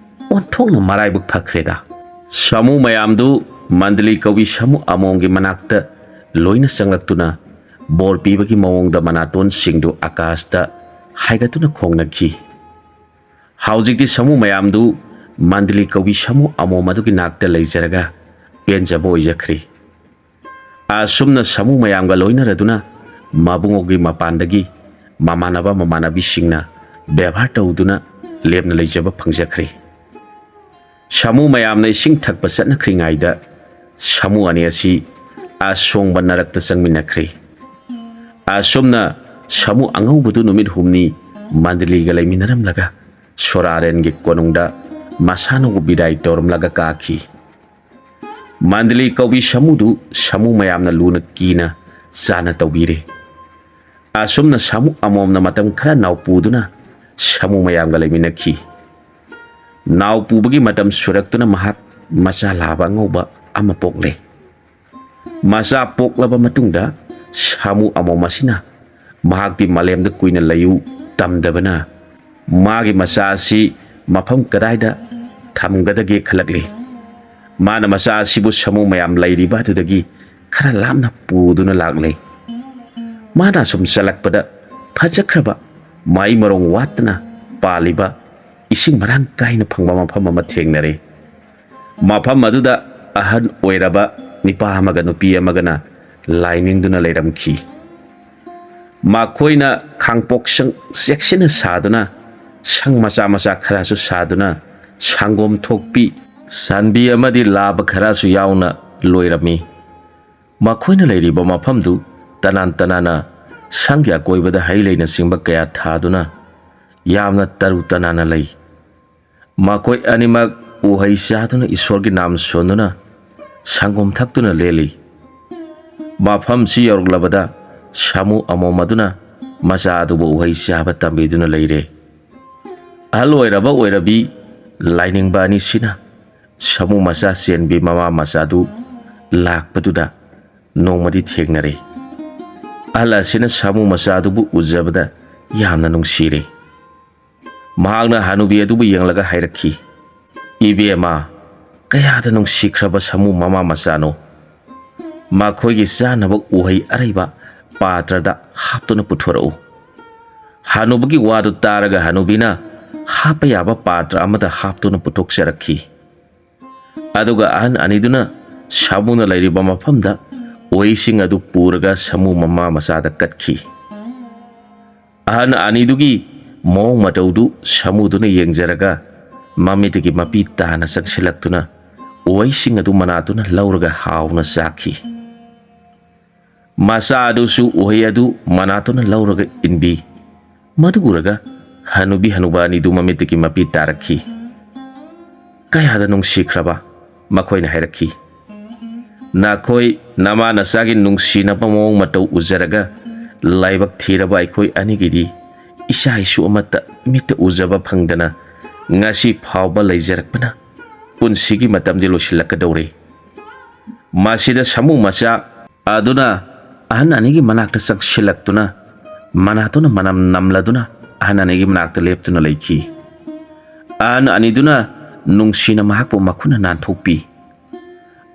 ꯑꯣꯟꯊꯣꯛꯅ ꯃꯔꯥꯏꯕꯛ ꯐꯈ꯭ꯔꯦꯗ"꯫ ꯁꯥꯃꯨ ꯃꯌꯥꯝꯗꯨ ꯃꯟꯗꯂꯤ ꯀꯧꯕꯤ ꯁꯥꯃꯨ ꯑꯃꯣꯝꯒꯤ ꯃꯅꯥꯛꯇ ꯂꯣꯏꯅ ꯆꯪꯂꯛꯇꯨꯅ ꯕꯣꯔ ꯄꯤꯕꯒꯤ ꯃꯑꯣꯡꯗ ꯃꯅꯥꯇꯣꯟꯁꯤꯡꯗꯨ ꯑꯀꯥꯁꯇ ꯍꯥꯏꯒꯠꯇꯨꯅ ꯈꯣꯡꯅꯈꯤ꯫ ꯍꯧꯖꯤꯛꯇꯤ ꯁꯥꯃꯨ ꯃꯌꯥꯝꯗꯨ ꯃꯟꯗꯂꯤ ꯀꯧꯕꯤ ꯁꯥꯃꯨ ꯑꯃꯣꯝ ꯑꯗꯨꯒꯤ ꯅꯥꯛꯇ ꯂꯩꯖꯔꯒ ꯄꯦꯟꯖꯕ ꯑꯣꯏꯖꯈ꯭ꯔꯦ꯫ ꯑꯁꯨꯝꯅ ꯁꯥꯃꯨ ꯃꯌꯥꯝꯒ ꯂꯣꯏꯅꯔꯗꯨꯅ ꯃꯕꯨꯡꯉꯣꯒꯤ ꯃꯄꯥꯟꯗꯒꯤ ꯃꯃꯥꯟꯅꯕ ꯃꯃꯥꯟꯅꯕꯤꯁꯤꯡꯅ ꯕꯦꯕꯥꯔ ꯇꯧꯗꯨꯅ ꯂꯦꯝꯅ ꯂꯩꯖꯕ ꯐꯪꯖꯈ꯭ꯔꯦ꯫ ꯁꯥꯃꯨ ꯃꯌꯥꯝꯅ ꯏꯁꯤꯡ ꯊꯛꯄ ꯆꯠꯅꯈ꯭ꯔꯤꯉꯩꯗ ꯁꯥꯃꯨ ꯑꯅꯤ ꯑꯁꯤ ꯑꯁꯣꯡꯕ ꯅꯔꯛꯇ ꯆꯪꯃꯤꯟꯅꯈ꯭ꯔꯦ꯫ ꯑꯁꯨꯝꯅ ꯁꯥꯃꯨ ꯑꯉꯧꯕꯗꯨ ꯅꯨꯃꯤꯠ ꯍꯨꯝꯅꯤ ꯃꯟꯗꯂꯤꯒ ꯂꯩꯃꯤꯟꯅꯔꯝꯂꯒ ꯁꯣꯔꯥꯔꯦꯟꯒꯤ ꯀꯣꯅꯨꯡꯗ ꯃꯁꯥꯅꯧꯕ ꯕꯤꯗꯥꯏ ꯇꯧꯔꯝꯂꯒ ꯀꯥꯈꯤ꯫ ꯃꯟꯗꯂꯤ ꯀꯧꯕꯤ ꯁꯥꯃꯨꯗꯨ ꯁꯥꯃꯨ ꯃꯌꯥꯝꯅ ꯂꯨꯅ ꯀꯤꯅ ꯆꯥꯅ ꯇꯧꯕꯤꯔꯦ꯫ ꯑꯁꯨꯝꯅ ꯁꯥꯃꯨ ꯑꯃꯣꯝꯅ ꯃꯇꯝ ꯈꯔ ꯅꯥꯎꯄꯨꯗꯨꯅ ꯁꯥꯃꯨ ꯃꯌꯥꯝꯒ ꯂꯩꯃꯤꯟꯅꯈꯤ꯫ ꯅꯥꯎ ꯄꯨꯕꯒꯤ ꯃꯇꯝ ꯁꯨꯔꯛꯇꯨꯅ ꯃꯍꯥꯛ ꯃꯆꯥ ꯂꯥꯕ ꯑꯉꯧꯕ ꯑꯃ ꯄꯣꯛꯂꯦ꯫ ꯃꯆꯥ ꯄꯣꯛꯂꯕ ꯃꯇꯨꯡꯗ ꯁꯥꯃꯨ ꯑꯃꯣꯝ ꯑꯁꯤꯅ ꯃꯍꯥꯛꯇꯤ ꯃꯥꯂꯦꯝꯗ ꯀꯨꯏꯅ ꯂꯩꯌꯨ ꯇꯝꯗꯕꯅ ꯃꯥꯒꯤ ꯃꯆꯥ ꯑꯁꯤ ꯃꯐꯝ ꯀꯗꯥꯏꯗ ꯊꯝꯒꯗꯒꯦ ꯈꯜꯂꯛꯂꯤ꯫ ꯃꯥꯅ ꯃꯆꯥ ꯑꯁꯤꯕꯨ ꯁꯥꯃꯨ ꯃꯌꯥꯝ ꯂꯩꯔꯤꯕ ꯑꯗꯨꯗꯒꯤ ꯈꯔ ꯂꯥꯞꯅ ꯄꯨꯗꯨꯅ ꯂꯥꯛꯂꯦ꯫ ꯃꯥꯅ ꯑꯁꯨꯝ ꯆꯠꯂꯛꯄꯗ ꯐꯖꯈ꯭ꯔꯕ ꯃꯍꯩ ꯃꯔꯣꯡ ꯋꯥꯠꯇꯅ ꯄꯥꯜꯂꯤꯕ ꯏꯁꯤꯡ ꯃꯔꯥꯡ ꯀꯥꯏꯅ ꯐꯪꯕ ꯃꯐꯝ ꯑꯃ ꯊꯦꯡꯅꯔꯦ꯫ ꯃꯐꯝ ꯑꯗꯨꯗ ꯑꯍꯟ ꯑꯣꯏꯔꯕ ꯅꯤꯄꯥ ꯑꯃꯒ ꯅꯨꯄꯤ ꯑꯃꯒꯅ ꯂꯥꯏ ꯅꯤꯡꯗꯨꯅ ꯂꯩꯔꯝꯈꯤ꯫ ꯃꯈꯣꯏꯅ ꯈꯥꯡꯄꯣꯛꯁꯪ ꯆꯦꯛꯁꯤꯟꯅ ꯁꯥꯗꯨꯅ, ꯁꯪ ꯃꯆꯥ ꯃꯆꯥ ꯈꯔꯁꯨ ꯁꯥꯗꯨꯅ, ꯁꯪꯒꯣꯝ ꯊꯣꯛꯄꯤ, ꯁꯟꯕꯤ ꯑꯃꯗꯤ ꯂꯥꯕ ꯈꯔꯁꯨ ꯌꯥꯎꯅ ꯂꯣꯏꯔꯝꯃꯤ꯫ ꯃꯈꯣꯏꯅ ꯂꯩꯔꯤꯕ ꯃꯐꯝꯗꯨ ꯇꯅꯥꯟ ꯇꯅꯥꯟꯅ, ꯁꯪꯒꯤ ꯑꯀꯣꯏꯕꯗ ꯍꯩ ꯂꯩꯅꯆꯤꯡꯕ ꯀꯌꯥ ꯊꯥꯗꯨꯅ ꯌꯥꯝꯅ ꯇꯔꯨ ꯇꯅꯥꯟꯅ ꯂꯩ꯫ ꯃꯈꯣꯏ ꯑꯅꯤꯃꯛ ꯎꯍꯩ ꯆꯥꯗꯨꯅ ꯏꯁꯣꯔꯒꯤ ꯅꯥꯝ ꯁꯣꯟꯗꯨꯅ ꯁꯪꯒꯣꯝ ꯊꯛꯇꯨꯅ ꯂꯦꯜꯂꯤ꯫ ꯃꯐꯝꯁꯤ ꯌꯧꯔꯛꯂꯕꯗ ꯁꯥꯃꯨ ꯑꯃꯣꯝ ꯑꯗꯨꯅ ꯃꯆꯥ ꯑꯗꯨꯕꯨ ꯎꯍꯩ ꯆꯥꯕ ꯇꯝꯕꯤꯗꯨꯅ ꯂꯩꯔꯦ꯫ ꯑꯍꯜ ꯑꯣꯏꯔꯕ ꯑꯣꯏꯔꯕꯤ ꯂꯥꯏꯅꯤꯡꯕ ꯑꯅꯤꯁꯤꯅ ꯁꯥꯃꯨ ꯃꯆꯥ ꯆꯦꯟꯕꯤ ꯃꯃꯥ ꯃꯆꯥꯗꯨ ꯂꯥꯛꯄꯗꯨꯗ ꯅꯣꯡꯃꯗꯤ ꯊꯦꯡꯅꯔꯦ꯫ ꯑꯍꯜ ꯑꯁꯤꯅ ꯁꯥꯃꯨ ꯃꯆꯥꯗꯨꯕꯨ ꯎꯖꯕꯗ ꯌꯥꯝꯅ ꯅꯨꯡꯁꯤꯔꯦ꯫ ꯃꯍꯥꯛꯅ ꯍꯅꯨꯕꯤ ꯑꯗꯨꯕꯨ ꯌꯦꯡꯂꯒ ꯍꯥꯏꯔꯛꯈꯤ, "ꯏꯕꯦꯝꯃ, ꯀꯌꯥꯗ ꯅꯨꯡꯁꯤꯈ꯭ꯔꯕ ꯁꯥꯃꯨ ꯃꯃꯥ ꯃꯆꯥꯅꯣ! ꯃꯈꯣꯏꯒꯤ ꯆꯥꯅꯕ ꯎꯍꯩ ꯑꯔꯩꯕ ꯄꯥꯇ꯭ꯔꯗ ꯍꯥꯞꯇꯨꯅ ꯄꯨꯊꯣꯔꯛꯎ꯫" ꯍꯅꯨꯕꯒꯤ ꯋꯥꯗꯨ ꯇꯥꯔꯒ ꯍꯅꯨꯕꯤꯅ ꯍꯥꯞꯄ ꯌꯥꯕ ꯄꯥꯇ꯭ꯔ ꯑꯃꯗ ꯍꯥꯞꯇꯨꯅ ꯄꯨꯊꯣꯛꯆꯔꯛꯈꯤ꯫ ꯑꯗꯨꯒ ꯑꯍꯟ ꯑꯅꯤꯗꯨꯅ ꯁꯥꯃꯨꯅ ꯂꯩꯔꯤꯕ ꯃꯐꯝꯗ ꯎꯍꯩꯁꯤꯡ ꯑꯗꯨ ꯄꯨꯔꯒ ꯁꯥꯃꯨ ꯃꯃꯥ ꯃꯆꯥꯗ ꯀꯠꯈꯤ꯫ ꯑꯍꯟ ꯑꯅꯤꯗꯨꯒꯤ ꯃꯑꯣꯡ ꯃꯇꯧꯗꯨ ꯁꯥꯃꯨꯗꯨꯅ ꯌꯦꯡꯖꯔꯒ ꯃꯃꯤꯠꯇꯒꯤ ꯃꯄꯤ ꯇꯥꯅ ꯆꯪꯁꯤꯜꯂꯛꯇꯨꯅ ꯎꯍꯩꯁꯤꯡ ꯑꯗꯨ ꯃꯅꯥꯇꯨꯅ ꯂꯧꯔꯒ ꯍꯥꯎꯅ ꯆꯥꯈꯤ꯫ ꯃꯆꯥ ꯑꯗꯨꯁꯨ ꯎꯍꯩ ꯑꯗꯨ ꯃꯅꯥꯇꯨꯅ ꯂꯧꯔꯒ ꯏꯟꯕꯤ꯫ ꯃꯗꯨ ꯎꯔꯒ ꯍꯅꯨꯕꯤ ꯍꯅꯨꯕ ꯑꯅꯤꯗꯨ ꯃꯃꯤꯠꯇꯒꯤ ꯃꯄꯤ ꯇꯥꯔꯛꯈꯤ꯫ "ꯀꯌꯥꯗ ꯅꯨꯡꯁꯤꯈ꯭ꯔꯕ!" ꯃꯈꯣꯏꯅ ꯍꯥꯏꯔꯛꯈꯤ꯫ "ꯅꯈꯣꯏ ꯅꯃꯥ ꯅꯆꯥꯒꯤ ꯅꯨꯡꯁꯤꯅꯕ ꯃꯑꯣꯡ ꯃꯇꯧ ꯎꯖꯔꯒ ꯂꯥꯏꯕꯛ ꯊꯤꯔꯕ ꯑꯩꯈꯣꯏ ꯑꯅꯤꯒꯤꯗꯤ ꯏꯆꯥ ꯏꯁꯨ ꯑꯃꯠꯇ ꯃꯤꯠꯇ ꯎꯖꯕ ꯐꯪꯗꯅ ꯉꯁꯤ ꯐꯥꯎꯕ ꯂꯩꯖꯔꯛꯄꯅ ꯄꯨꯟꯁꯤꯒꯤ ꯃꯇꯝꯗꯤ ꯂꯣꯏꯁꯤꯜꯂꯛꯀꯗꯧꯔꯦ꯫ ꯃꯁꯤꯗ ꯁꯥꯃꯨ ꯃꯆꯥ ꯑꯗꯨꯅ ꯑꯍꯟ ꯑꯅꯤꯒꯤ ꯃꯅꯥꯛꯇ ꯆꯪꯁꯤꯜꯂꯛꯇꯨꯅ ꯃꯅꯥꯇꯣꯟꯅ ꯃꯅꯝ ꯅꯝꯂꯗꯨꯅ ꯑꯍꯟ ꯑꯅꯤꯒꯤ ꯃꯅꯥꯛꯇ ꯂꯦꯞꯇꯨꯅ ꯂꯩꯈꯤ꯫ ꯑꯍꯟ ꯑꯅꯤꯗꯨꯅ ꯅꯨꯡꯁꯤꯅ ꯃꯍꯥꯛꯄꯨ ꯃꯈꯨꯠꯅ ꯅꯥꯟꯊꯣꯛꯄꯤ꯫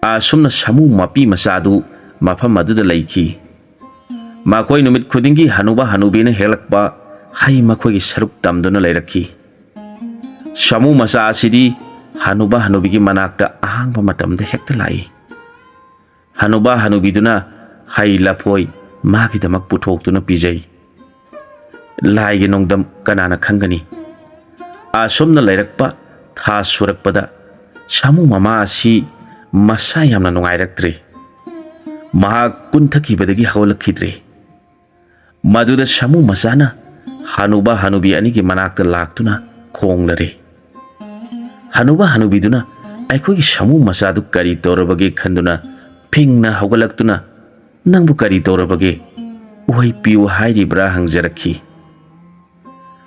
ꯑꯁꯨꯝꯅ ꯁꯥꯃꯨ ꯃꯄꯤ ꯃꯆꯥꯗꯨ ꯃꯐꯝ ꯑꯗꯨꯗ ꯂꯩꯈꯤ꯫ ꯃꯈꯣꯏ ꯅꯨꯃꯤꯠ ꯈꯨꯗꯤꯡꯒꯤ ꯍꯅꯨꯕ ꯍꯅꯨꯕꯤꯅ ꯍꯦꯛꯂꯛꯄ ꯍꯩ ꯃꯈꯣꯏꯒꯤ ꯁꯔꯨꯛ ꯇꯝꯗꯨꯅ ꯂꯩꯔꯛꯈꯤ꯫ ꯁꯥꯃꯨ ꯃꯆꯥ ꯑꯁꯤꯗꯤ ꯍꯅꯨꯕ ꯍꯅꯨꯕꯤꯒꯤ ꯃꯅꯥꯛꯇ ꯑꯍꯥꯡꯕ ꯃꯇꯝꯗ ꯍꯦꯛꯇ ꯂꯥꯛꯏ꯫ ꯍꯅꯨꯕ ꯍꯅꯨꯕꯤꯗꯨꯅ ꯍꯩ ꯂꯐꯣꯏ ꯃꯥꯒꯤꯗꯃꯛ ꯄꯨꯊꯣꯛꯇꯨꯅ ꯄꯤꯖꯩ꯫ ꯂꯥꯏꯒꯤ ꯅꯣꯡꯗꯝ ꯀꯅꯥꯅ ꯈꯪꯒꯅꯤ? ꯑꯁꯨꯝꯅ ꯂꯩꯔꯛꯄ ꯊꯥ ꯁꯨꯔꯛꯄꯗ ꯁꯥꯃꯨ ꯃꯃꯥ ꯑꯁꯤ ꯃꯁꯥ ꯌꯥꯝꯅ ꯅꯨꯡꯉꯥꯏꯔꯛꯇ꯭ꯔꯦ꯫ ꯃꯍꯥꯛ ꯀꯨꯟꯊꯈꯤꯕꯗꯒꯤ ꯍꯧꯒꯠꯂꯛꯈꯤꯗ꯭ꯔꯦ꯫ ꯃꯗꯨꯗ ꯁꯥꯃꯨ ꯃꯆꯥꯅ ꯍꯅꯨꯕ ꯍꯅꯨꯕꯤ ꯑꯅꯤꯒꯤ ꯃꯅꯥꯛꯇ ꯂꯥꯛꯇꯨꯅ ꯈꯣꯡꯂꯔꯦ꯫ ꯍꯅꯨꯕ ꯍꯅꯨꯕꯤꯗꯨꯅ ꯑꯩꯈꯣꯏꯒꯤ ꯁꯥꯃꯨ ꯃꯆꯥꯗꯨ ꯀꯔꯤ ꯇꯧꯔꯕꯒꯦ ꯈꯟꯗꯨꯅ ꯐꯤꯡꯅ ꯍꯧꯒꯠꯂꯛꯇꯨꯅ, "ꯅꯪꯕꯨ ꯀꯔꯤ ꯇꯧꯔꯕꯒꯦ? ꯎꯍꯩ ꯄꯤꯌꯨ ꯍꯥꯏꯔꯤꯕ꯭ꯔꯥ?" ꯍꯪꯖꯔꯛꯈꯤ꯫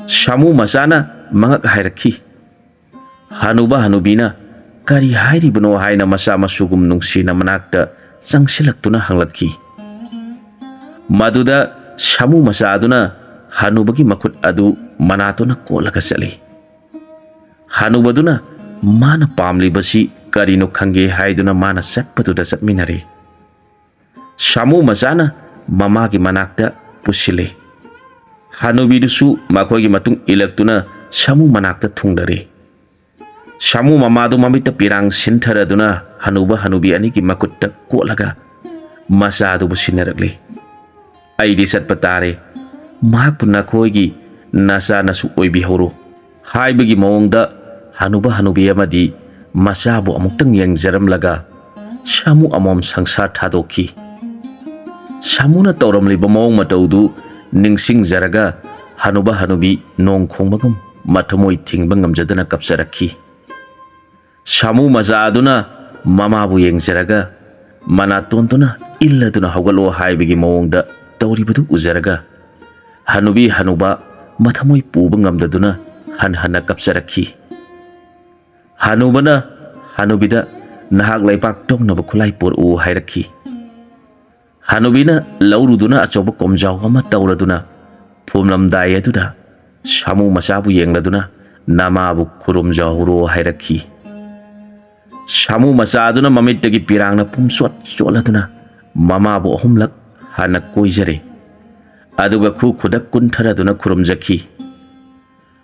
ꯁꯥꯃꯨ ꯃꯆꯥꯅ ꯃꯉꯛ ꯍꯥꯏꯔꯛꯈꯤ꯫ ꯍꯅꯨꯕ ꯍꯅꯨꯕꯤꯅ "ꯀꯔꯤ ꯍꯥꯏꯔꯤꯕꯅꯣ?" ꯍꯥꯏꯅ ꯃꯆꯥ ꯃꯁꯨꯒꯨꯝ ꯅꯨꯡꯁꯤꯅ ꯃꯅꯥꯛꯇ ꯆꯪꯁꯤꯜꯂꯛꯇꯨꯅ ꯍꯪꯂꯛꯈꯤ꯫ ꯃꯗꯨꯗ ꯁꯥꯃꯨ ꯃꯆꯥ ꯑꯗꯨꯅ ꯍꯅꯨꯕꯒꯤ ꯃꯈꯨꯠ ꯑꯗꯨ ꯃꯅꯥꯇꯣꯟꯅ ꯀꯣꯠꯂꯒ ꯆꯠꯂꯤ꯫ ꯍꯅꯨꯕꯗꯨꯅ ꯃꯥꯅ ꯄꯥꯝꯂꯤꯕꯁꯤ ꯀꯔꯤꯅꯣ ꯈꯪꯒꯦ ꯍꯥꯏꯗꯨꯅ ꯃꯥꯅ ꯆꯠꯄꯗꯨꯗ ꯆꯠꯃꯤꯟꯅꯔꯦ꯫ ꯁꯥꯃꯨ ꯃꯆꯥꯅ ꯃꯃꯥꯒꯤ ꯃꯅꯥꯛꯇ ꯄꯨꯁꯤꯜꯂꯦ꯫ ꯍꯅꯨꯕꯤꯗꯨꯁꯨ ꯃꯈꯣꯏꯒꯤ ꯃꯇꯨꯡ ꯏꯜꯂꯛꯇꯨꯅ ꯁꯥꯃꯨ ꯃꯅꯥꯛꯇ ꯊꯨꯡꯂꯔꯦ꯫ ꯁꯥꯃꯨ ꯃꯃꯥꯗꯨ ꯃꯃꯤꯠꯇ ꯄꯤꯔꯥꯡ ꯁꯤꯟꯊꯔꯗꯨꯅ ꯍꯅꯨꯕ ꯍꯅꯨꯕꯤ ꯑꯅꯤꯒꯤ ꯃꯈꯨꯠꯇ ꯀꯣꯠꯂꯒ ꯃꯆꯥꯗꯨꯕꯨ ꯁꯤꯟꯅꯔꯛꯂꯦ꯫ "ꯑꯩꯗꯤ ꯆꯠꯄ ꯇꯥꯔꯦ꯫ ꯃꯍꯥꯛꯄꯨ ꯅꯈꯣꯏꯒꯤ ꯅꯆꯥ ꯅꯁꯨ ꯑꯣꯏꯕꯤꯍꯧꯔꯣ" ꯍꯥꯏꯕꯒꯤ ꯃꯑꯣꯡꯗ ꯍꯅꯨꯕ ꯍꯅꯨꯕꯤ ꯑꯃꯗꯤ ꯃꯆꯥꯕꯨ ꯑꯃꯨꯛꯇꯪ ꯌꯦꯡꯖꯔꯝꯂꯒ ꯁꯥꯃꯨ ꯑꯃꯃꯝ ꯁꯪꯁꯥꯔ ꯊꯥꯗꯣꯛꯈꯤ꯫ ꯁꯥꯃꯨꯅ ꯇꯧꯔꯝꯂꯤꯕ ꯃꯑꯣꯡ ꯃꯇꯧꯗꯨ ꯅꯤꯡꯁꯤꯡꯖꯔꯒ ꯍꯅꯨꯕ ꯍꯅꯨꯕꯤ ꯅꯣꯡ ꯈꯣꯡꯕꯒꯨꯝ ꯃꯊꯃꯣꯏ ꯊꯤꯡꯕ ꯉꯝꯖꯗꯅ ꯀꯞꯆꯔꯛꯈꯤ꯫ ꯁꯥꯃꯨ ꯃꯆꯥ ꯑꯗꯨꯅ ꯃꯃꯥꯕꯨ ꯌꯦꯡꯖꯔꯒ ꯃꯅꯥꯇꯣꯟꯗꯨꯅ ꯏꯜꯂꯗꯨꯅ "ꯍꯧꯒꯠꯂꯣ" ꯍꯥꯏꯕꯒꯤ ꯃꯑꯣꯡꯗ ꯇꯧꯔꯤꯕꯗꯨ ꯎꯖꯔꯒ ꯍꯅꯨꯕꯤ ꯍꯅꯨꯕ ꯃꯊꯃꯣꯏ ꯄꯨꯕ ꯉꯝꯗꯗꯨꯅ ꯍꯟ ꯍꯟꯅ ꯀꯞꯆꯔꯛꯈꯤ꯫ ꯍꯅꯨꯕꯅ ꯍꯅꯨꯕꯤꯗ "ꯅꯍꯥꯛ ꯂꯩꯕꯥꯛ ꯇꯧꯅꯕ ꯈꯨꯠꯂꯥꯏ ꯄꯨꯔꯛꯎ" ꯍꯥꯏꯔꯛꯈꯤ꯫ ꯍꯅꯨꯕꯤꯅ ꯂꯧꯔꯨꯗꯨꯅ ꯑꯆꯧꯕ ꯀꯣꯝꯖꯥꯎ ꯑꯃ ꯇꯧꯔꯗꯨꯅ ꯐꯨꯝꯂꯝꯗꯥꯏ ꯑꯗꯨꯗ ꯁꯥꯃꯨ ꯃꯆꯥꯕꯨ ꯌꯦꯡꯂꯗꯨꯅ "ꯅꯃꯥꯕꯨ ꯈꯨꯔꯨꯝꯖꯍꯧꯔꯣ" ꯍꯥꯏꯔꯛꯈꯤ꯫ ꯁꯥꯃꯨ ꯃꯆꯥ ꯑꯗꯨꯅ ꯃꯃꯤꯠꯇꯒꯤ ꯄꯤꯔꯥꯡꯅ ꯄꯨꯝꯆꯣꯠ ꯆꯣꯠꯂꯗꯨꯅ ꯃꯃꯥꯕꯨ ꯑꯍꯨꯝꯂꯛ ꯍꯥꯟꯅ ꯀꯣꯏꯖꯔꯦ꯫ ꯑꯗꯨꯒ ꯈꯨ ꯈꯨꯗꯛ ꯀꯨꯟꯊꯔꯗꯨꯅ ꯈꯨꯔꯨꯝꯖꯈꯤ꯫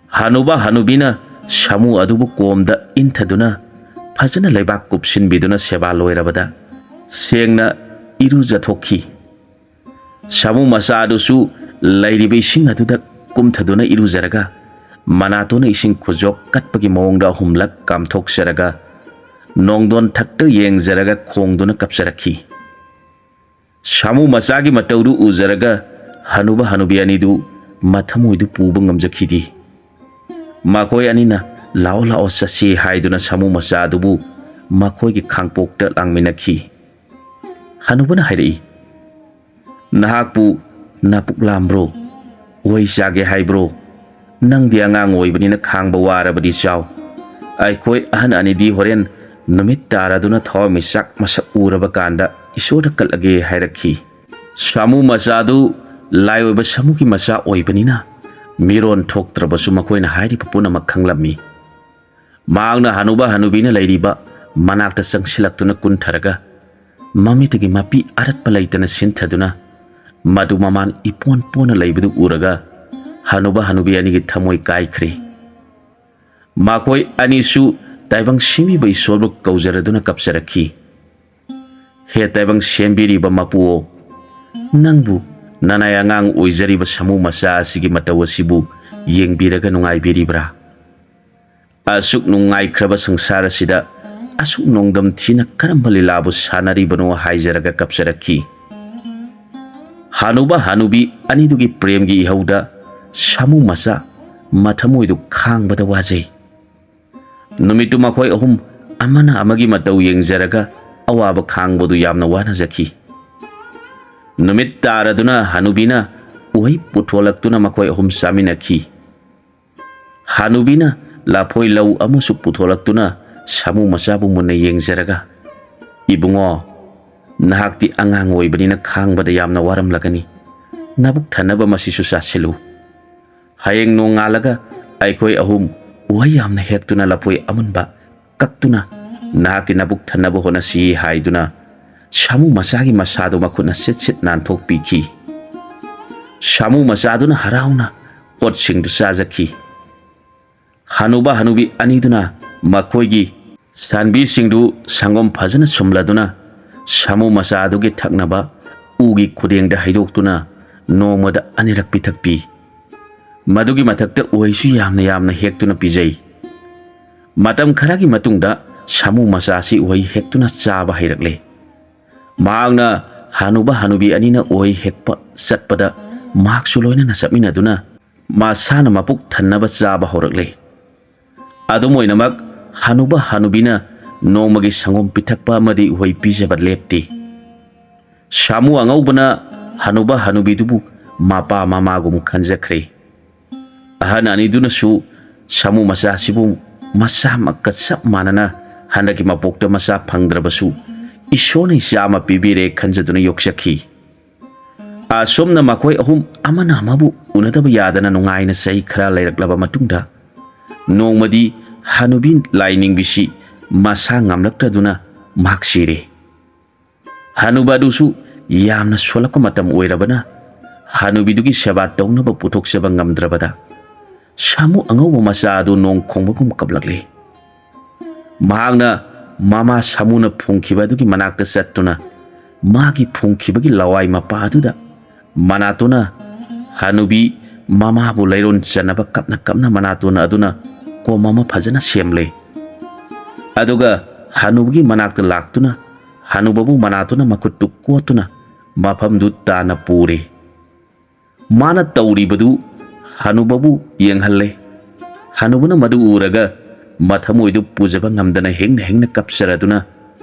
ꯍꯅꯨꯕ ꯍꯅꯨꯕꯤꯅ ꯁꯥꯃꯨ ꯑꯗꯨꯕꯨ ꯀꯣꯝꯗ ꯏꯟꯊꯗꯨꯅ ꯐꯖꯅ ꯂꯩꯕꯥꯛ ꯀꯨꯞꯁꯤꯟꯕꯤꯗꯨꯅ ꯁꯦꯕꯥ ꯂꯣꯏꯔꯕꯗ ꯁꯦꯡꯅ ꯏꯔꯨꯖꯊꯣꯛꯈꯤ꯫ ꯁꯥꯃꯨ ꯃꯆꯥ ꯑꯗꯨꯁꯨ ꯂꯩꯔꯤꯕ ꯏꯁꯤꯡ ꯑꯗꯨꯗ ꯀꯨꯝꯊꯗꯨꯅ ꯏꯔꯨꯖꯔꯒ ꯃꯅꯥꯇꯣꯟꯅ ꯏꯁꯤꯡ ꯈꯨꯖꯣꯛ ꯀꯠꯄꯒꯤ ꯃꯑꯣꯡꯗ ꯑꯍꯨꯝꯂꯛ ꯀꯥꯝꯊꯣꯛꯆꯔꯒ ꯅꯣꯡꯗꯣꯟ ꯊꯛꯇ ꯌꯦꯡꯖꯔꯒ ꯈꯣꯡꯗꯨꯅ ꯀꯞꯆꯔꯛꯈꯤ꯫ ꯁꯥꯃꯨ ꯃꯆꯥꯒꯤ ꯃꯇꯧꯗꯨ ꯎꯖꯔꯒ ꯍꯅꯨꯕ ꯍꯅꯨꯕꯤ ꯑꯅꯤꯗꯨ ꯃꯊꯃꯣꯏꯗꯨ ꯄꯨꯕ ꯉꯝꯖꯈꯤꯗꯦ꯫ ꯃꯈꯣꯏ ꯑꯅꯤꯅ "ꯂꯥꯛꯑꯣ, ꯂꯥꯛꯑꯣ, ꯆꯠꯁꯤ" ꯍꯥꯏꯗꯨꯅ ꯁꯥꯃꯨ ꯃꯆꯥ ꯑꯗꯨꯕꯨ ꯃꯈꯣꯏꯒꯤ ꯈꯥꯡꯄꯣꯛꯇ ꯂꯥꯡꯃꯤꯟꯅꯈꯤ꯫ ꯍꯅꯨꯕꯅ ꯍꯥꯏꯔꯛꯏ, "ꯅꯍꯥꯛꯄꯨ ꯅꯄꯨꯛ ꯂꯥꯝꯕ꯭ꯔꯣ? ꯎꯍꯩ ꯆꯥꯒꯦ ꯍꯥꯏꯕ꯭ꯔꯣ? ꯅꯪꯗꯤ ꯑꯉꯥꯡ ꯑꯣꯏꯕꯅꯤꯅ ꯈꯥꯡꯕ ꯋꯥꯔꯕꯗꯤ ꯆꯥꯎ꯫ ꯑꯩꯈꯣꯏ ꯑꯍꯟ ꯑꯅꯤꯗꯤ ꯍꯣꯔꯦꯟ ꯅꯨꯃꯤꯠ ꯇꯥꯔꯗꯨꯅ ꯊꯋꯥꯟꯃꯤꯆꯥꯛ ꯃꯁꯛ ꯎꯔꯕ ꯀꯥꯟꯗ ꯏꯁꯣꯔꯗ ꯀꯠꯂꯒꯦ" ꯍꯥꯏꯔꯛꯈꯤ꯫ ꯁꯥꯃꯨ ꯃꯆꯥꯗꯨ ꯂꯥꯏ ꯑꯣꯏꯕ ꯁꯥꯃꯨꯒꯤ ꯃꯆꯥ ꯑꯣꯏꯕꯅꯤꯅ ꯃꯤꯔꯣꯟ ꯊꯣꯛꯇ꯭ꯔꯕꯁꯨ ꯃꯈꯣꯏꯅ ꯍꯥꯏꯔꯤꯕ ꯄꯨꯝꯅꯃꯛ ꯈꯪꯂꯝꯃꯤ꯫ ꯃꯍꯥꯛꯅ ꯍꯅꯨꯕ ꯍꯅꯨꯕꯤꯅ ꯂꯩꯔꯤꯕ ꯃꯅꯥꯛꯇ ꯆꯪꯁꯤꯜꯂꯛꯇꯨꯅ ꯀꯨꯟꯊꯔꯒ ꯃꯃꯤꯠꯇꯒꯤ ꯃꯄꯤ ꯑꯔꯠꯄ ꯂꯩꯇꯅ ꯁꯤꯟꯊꯗꯨꯅ ꯃꯗꯨ ꯃꯃꯥꯡ ꯏꯄꯣꯟ ꯄꯣꯟꯅ ꯂꯩꯕꯗꯨ ꯎꯔꯒ ꯍꯅꯨꯕ ꯍꯅꯨꯕꯤ ꯑꯅꯤꯒꯤ ꯊꯃꯣꯏ ꯀꯥꯏꯈ꯭ꯔꯦ꯫ ꯃꯈꯣꯏ ꯑꯅꯤꯁꯨ ꯇꯥꯏꯕꯪ ꯁꯦꯝꯕꯤꯕ ꯏꯁꯣꯔꯕꯨ ꯀꯧꯖꯔꯗꯨꯅ ꯀꯞꯆꯔꯛꯈꯤ꯫ "ꯍꯦ ꯇꯥꯏꯕꯪ ꯁꯦꯝꯕꯤꯔꯤꯕ ꯃꯄꯨꯑꯣ, ꯅꯪꯕꯨ ꯅꯅꯥꯏ ꯑꯉꯥꯡ ꯑꯣꯏꯖꯔꯤꯕ ꯁꯥꯃꯨ ꯃꯆꯥ ꯑꯁꯤꯒꯤ ꯃꯇꯧ ꯑꯁꯤꯕꯨ ꯌꯦꯡꯕꯤꯔꯒ ꯅꯨꯡꯉꯥꯏꯕꯤꯔꯤꯕ꯭ꯔꯥ? ꯑꯁꯨꯛ ꯅꯨꯡꯉꯥꯏꯈ꯭ꯔꯕ ꯁꯪꯁꯥꯔ ꯑꯁꯤꯗ ꯑꯁꯨꯛ ꯅꯣꯡꯗꯝ ꯊꯤꯅ ꯀꯔꯝꯕ ꯂꯤꯂꯥꯕꯨ ꯁꯥꯟꯅꯔꯤꯕꯅꯣ?" ꯍꯥꯏꯖꯔꯒ ꯀꯞꯆꯔꯛꯈꯤ꯫ ꯍꯅꯨꯕ ꯍꯅꯨꯕꯤ ꯑꯅꯤꯗꯨꯒꯤ ꯄ꯭ꯔꯦꯝꯒꯤ ꯏꯍꯧꯗ ꯁꯥꯃꯨ ꯃꯆꯥ ꯃꯊꯃꯣꯏꯗꯨ ꯈꯥꯡꯕꯗ ꯋꯥꯖꯩ꯫ ꯅꯨꯃꯤꯠꯇꯨ ꯃꯈꯣꯏ ꯑꯍꯨꯝ ꯑꯃꯅ ꯑꯃꯒꯤ ꯃꯇꯧ ꯌꯦꯡꯖꯔꯒ ꯑꯋꯥꯕ ꯈꯥꯡꯕꯗꯨ ꯌꯥꯝꯅ ꯋꯥꯅꯖꯈꯤ꯫ ꯅꯨꯃꯤꯠ ꯇꯥꯔꯗꯨꯅ ꯍꯅꯨꯕꯤꯅ ꯎꯍꯩ ꯄꯨꯊꯣꯛꯂꯛꯇꯨꯅ ꯃꯈꯣꯏ ꯑꯍꯨꯝ ꯆꯥꯃꯤꯟꯅꯈꯤ꯫ ꯍꯅꯨꯕꯤꯅ ꯂꯐꯣꯏ ꯂꯧ ꯑꯃꯁꯨ ꯄꯨꯊꯣꯛꯂꯛꯇꯨꯅ ꯁꯥꯃꯨ ꯃꯆꯥꯕꯨ ꯃꯨꯟꯅ ꯌꯦꯡꯖꯔꯒ, "ꯏꯕꯨꯡꯉꯣ, ꯅꯍꯥꯛꯇꯤ ꯑꯉꯥꯡ ꯑꯣꯏꯕꯅꯤꯅ ꯈꯥꯡꯕꯗ ꯌꯥꯝꯅ ꯋꯥꯔꯝꯂꯒꯅꯤ꯫ ꯅꯕꯨꯛ ꯊꯟꯅꯕ ꯃꯁꯤꯁꯨ ꯆꯥꯁꯤꯜꯂꯨ꯫ ꯍꯌꯦꯡ ꯅꯣꯡꯉꯥꯜꯂꯒ ꯑꯩꯈꯣꯏ ꯑꯍꯨꯝ ꯎꯍꯩ ꯌꯥꯝꯅ ꯍꯦꯛꯇꯨꯅ ꯂꯐꯣꯏ ꯑꯃꯨꯟꯕ ꯀꯛꯇꯨꯅ ꯅꯍꯥꯛꯀꯤ ꯅꯕꯨꯛ ꯊꯟꯅꯕ ꯍꯣꯠꯅꯁꯤ" ꯍꯥꯏꯗꯨꯅ ꯁꯥꯃꯨ ꯃꯆꯥꯒꯤ ꯃꯁꯥꯗꯨ ꯃꯈꯨꯠꯅ ꯁꯤꯠ ꯁꯤꯠ ꯅꯥꯟꯊꯣꯛꯄꯤꯈꯤ꯫ ꯁꯥꯃꯨ ꯃꯆꯥꯗꯨꯅ ꯍꯔꯥꯎꯅ ꯄꯣꯠꯁꯤꯡꯗꯨ ꯆꯥꯖꯈꯤ꯫ ꯍꯅꯨꯕ ꯍꯅꯨꯕꯤ ꯑꯅꯤꯗꯨꯅ ꯃꯈꯣꯏꯒꯤ ꯁꯟꯕꯤꯁꯤꯡꯗꯨ ꯁꯪꯒꯣꯝ ꯐꯖꯅ ꯁꯨꯝꯂꯗꯨꯅ ꯁꯥꯃꯨ ꯃꯆꯥ ꯑꯗꯨꯒꯤ ꯊꯛꯅꯕ ꯎꯒꯤ ꯈꯨꯗꯦꯡꯗ ꯍꯩꯗꯣꯛꯇꯨꯅ ꯅꯣꯡꯃꯗ ꯑꯅꯤꯔꯛ ꯄꯤꯊꯛꯄꯤ꯫ ꯃꯗꯨꯒꯤ ꯃꯊꯛꯇ ꯎꯍꯩꯁꯨ ꯌꯥꯝꯅ ꯌꯥꯝꯅ ꯍꯦꯛꯇꯨꯅ ꯄꯤꯖꯩ꯫ ꯃꯇꯝ ꯈꯔꯒꯤ ꯃꯇꯨꯡꯗ ꯁꯥꯃꯨ ꯃꯆꯥꯁꯤ ꯎꯍꯩ ꯍꯦꯛꯇꯨꯅ ꯆꯥꯕ ꯍꯩꯔꯛꯂꯦ꯫ ꯃꯍꯥꯛꯅ ꯍꯅꯨꯕ ꯍꯅꯨꯕꯤ ꯑꯅꯤꯅ ꯎꯍꯩ ꯍꯦꯛꯄ ꯆꯠꯄꯗ ꯃꯍꯥꯛꯁꯨ ꯂꯣꯏꯅꯅ ꯆꯠꯃꯤꯟꯅꯗꯨꯅ ꯃꯁꯥꯅ ꯃꯄꯨꯛ ꯊꯟꯅꯕ ꯆꯥꯕ ꯍꯧꯔꯛꯂꯦ꯫ ꯑꯗꯨꯝ ꯑꯣꯏꯅꯃꯛ, ꯍꯅꯨꯕ ꯍꯅꯨꯕꯤꯅ ꯅꯣꯡꯃꯒꯤ ꯁꯪꯒꯣꯝ ꯄꯤꯊꯛꯄ ꯑꯃꯗꯤ ꯎꯍꯩ ꯄꯤꯖꯕ ꯂꯦꯞꯇꯦ꯫ ꯁꯥꯃꯨ ꯑꯉꯧꯕꯅ ꯍꯅꯨꯕ ꯍꯅꯨꯕꯤꯗꯨꯕꯨ ꯃꯄꯥ ꯃꯃꯥꯒꯨꯝ ꯈꯟꯖꯈ꯭ꯔꯦ꯫ ꯑꯍꯟ ꯑꯅꯤꯗꯨꯅꯁꯨ ꯁꯥꯃꯨ ꯃꯆꯥꯁꯤꯕꯨ ꯃꯆꯥꯃꯛꯀ ꯆꯞ ꯃꯥꯟꯅꯅ ꯍꯟꯗꯛꯀꯤ ꯃꯄꯣꯛꯇ ꯃꯆꯥ ꯐꯪꯗ꯭ꯔꯕꯁꯨ ꯏꯁꯣꯔꯅ ꯏꯆꯥ ꯑꯃ ꯄꯤꯕꯤꯔꯦ ꯈꯟꯖꯗꯨꯅ ꯌꯣꯛꯆꯈꯤ꯫ ꯑꯁꯨꯝꯅ ꯃꯈꯣꯏ ꯑꯍꯨꯝ ꯑꯃꯅ ꯑꯃꯕꯨ ꯎꯅꯗꯕ ꯌꯥꯗꯅ ꯅꯨꯡꯉꯥꯏꯅ ꯆꯍꯤ ꯈꯔ ꯂꯩꯔꯛꯂꯕ ꯃꯇꯨꯡꯗ, ꯅꯣꯡꯃꯗꯤ ꯍꯅꯨꯕꯤ ꯂꯥꯏꯅꯤꯡꯕꯤꯁꯤ ꯃꯁꯥ ꯉꯝꯂꯛꯇꯗꯨꯅ ꯃꯍꯥꯛ ꯁꯤꯔꯦ꯫ ꯍꯅꯨꯕ ꯑꯗꯨꯁꯨ ꯌꯥꯝꯅ ꯁꯣꯜꯂꯛꯄ ꯃꯇꯝ ꯑꯣꯏꯔꯕꯅ, ꯍꯅꯨꯕꯤꯗꯨꯒꯤ ꯁꯦꯕꯥ ꯇꯧꯅꯕ ꯄꯨꯊꯣꯛꯆꯕ ꯉꯝꯗ꯭ꯔꯕꯗ, ꯁꯥꯃꯨ ꯑꯉꯧꯕ ꯃꯆꯥ ꯑꯗꯨ ꯅꯣꯡ ꯈꯣꯡꯕꯒꯨꯝ ꯀꯞꯂꯛꯂꯦ꯫ ꯃꯍꯥꯛꯅ ꯃꯃꯥ ꯁꯥꯃꯨꯅ ꯐꯨꯝꯈꯤꯕ ꯑꯗꯨꯒꯤ ꯃꯅꯥꯛꯇ ꯆꯠꯇꯨꯅ, ꯃꯥꯒꯤ ꯐꯨꯝꯈꯤꯕꯒꯤ ꯂꯋꯥꯏ ꯃꯄꯥ ꯑꯗꯨꯗ ꯃꯅꯥꯇꯣꯟꯅ ꯍꯅꯨꯕꯤ ꯃꯃꯥꯕꯨ ꯂꯩꯔꯣꯟ ꯆꯟꯅꯕ ꯀꯞꯅ ꯀꯞꯅ ꯃꯅꯥꯇꯣꯟ ꯑꯗꯨꯅ ꯀꯣꯝ ꯑꯃ ꯐꯖꯅ ꯁꯦꯝꯂꯦ꯫ ꯑꯗꯨꯒ ꯍꯅꯨꯕꯒꯤ ꯃꯅꯥꯛꯇ ꯂꯥꯛꯇꯨꯅ ꯍꯅꯨꯕꯕꯨ ꯃꯅꯥꯇꯣꯟꯅ ꯃꯈꯨꯠꯇꯨ ꯀꯣꯠꯇꯨꯅ ꯃꯐꯝꯗꯨ ꯇꯥꯟꯅ ꯄꯨꯔꯦ꯫ ꯃꯥꯅ ꯇꯧꯔꯤꯕꯗꯨ ꯍꯅꯨꯕꯕꯨ ꯌꯦꯡꯍꯜꯂꯦ꯫ ꯍꯅꯨꯕꯅ ꯃꯗꯨ ꯎꯔꯒ ꯃꯊꯃꯣꯏꯗꯨ ꯄꯨꯖꯕ ꯉꯝꯗꯅ ꯍꯦꯡꯅ ꯍꯦꯡꯅ ꯀꯞꯆꯔꯗꯨꯅ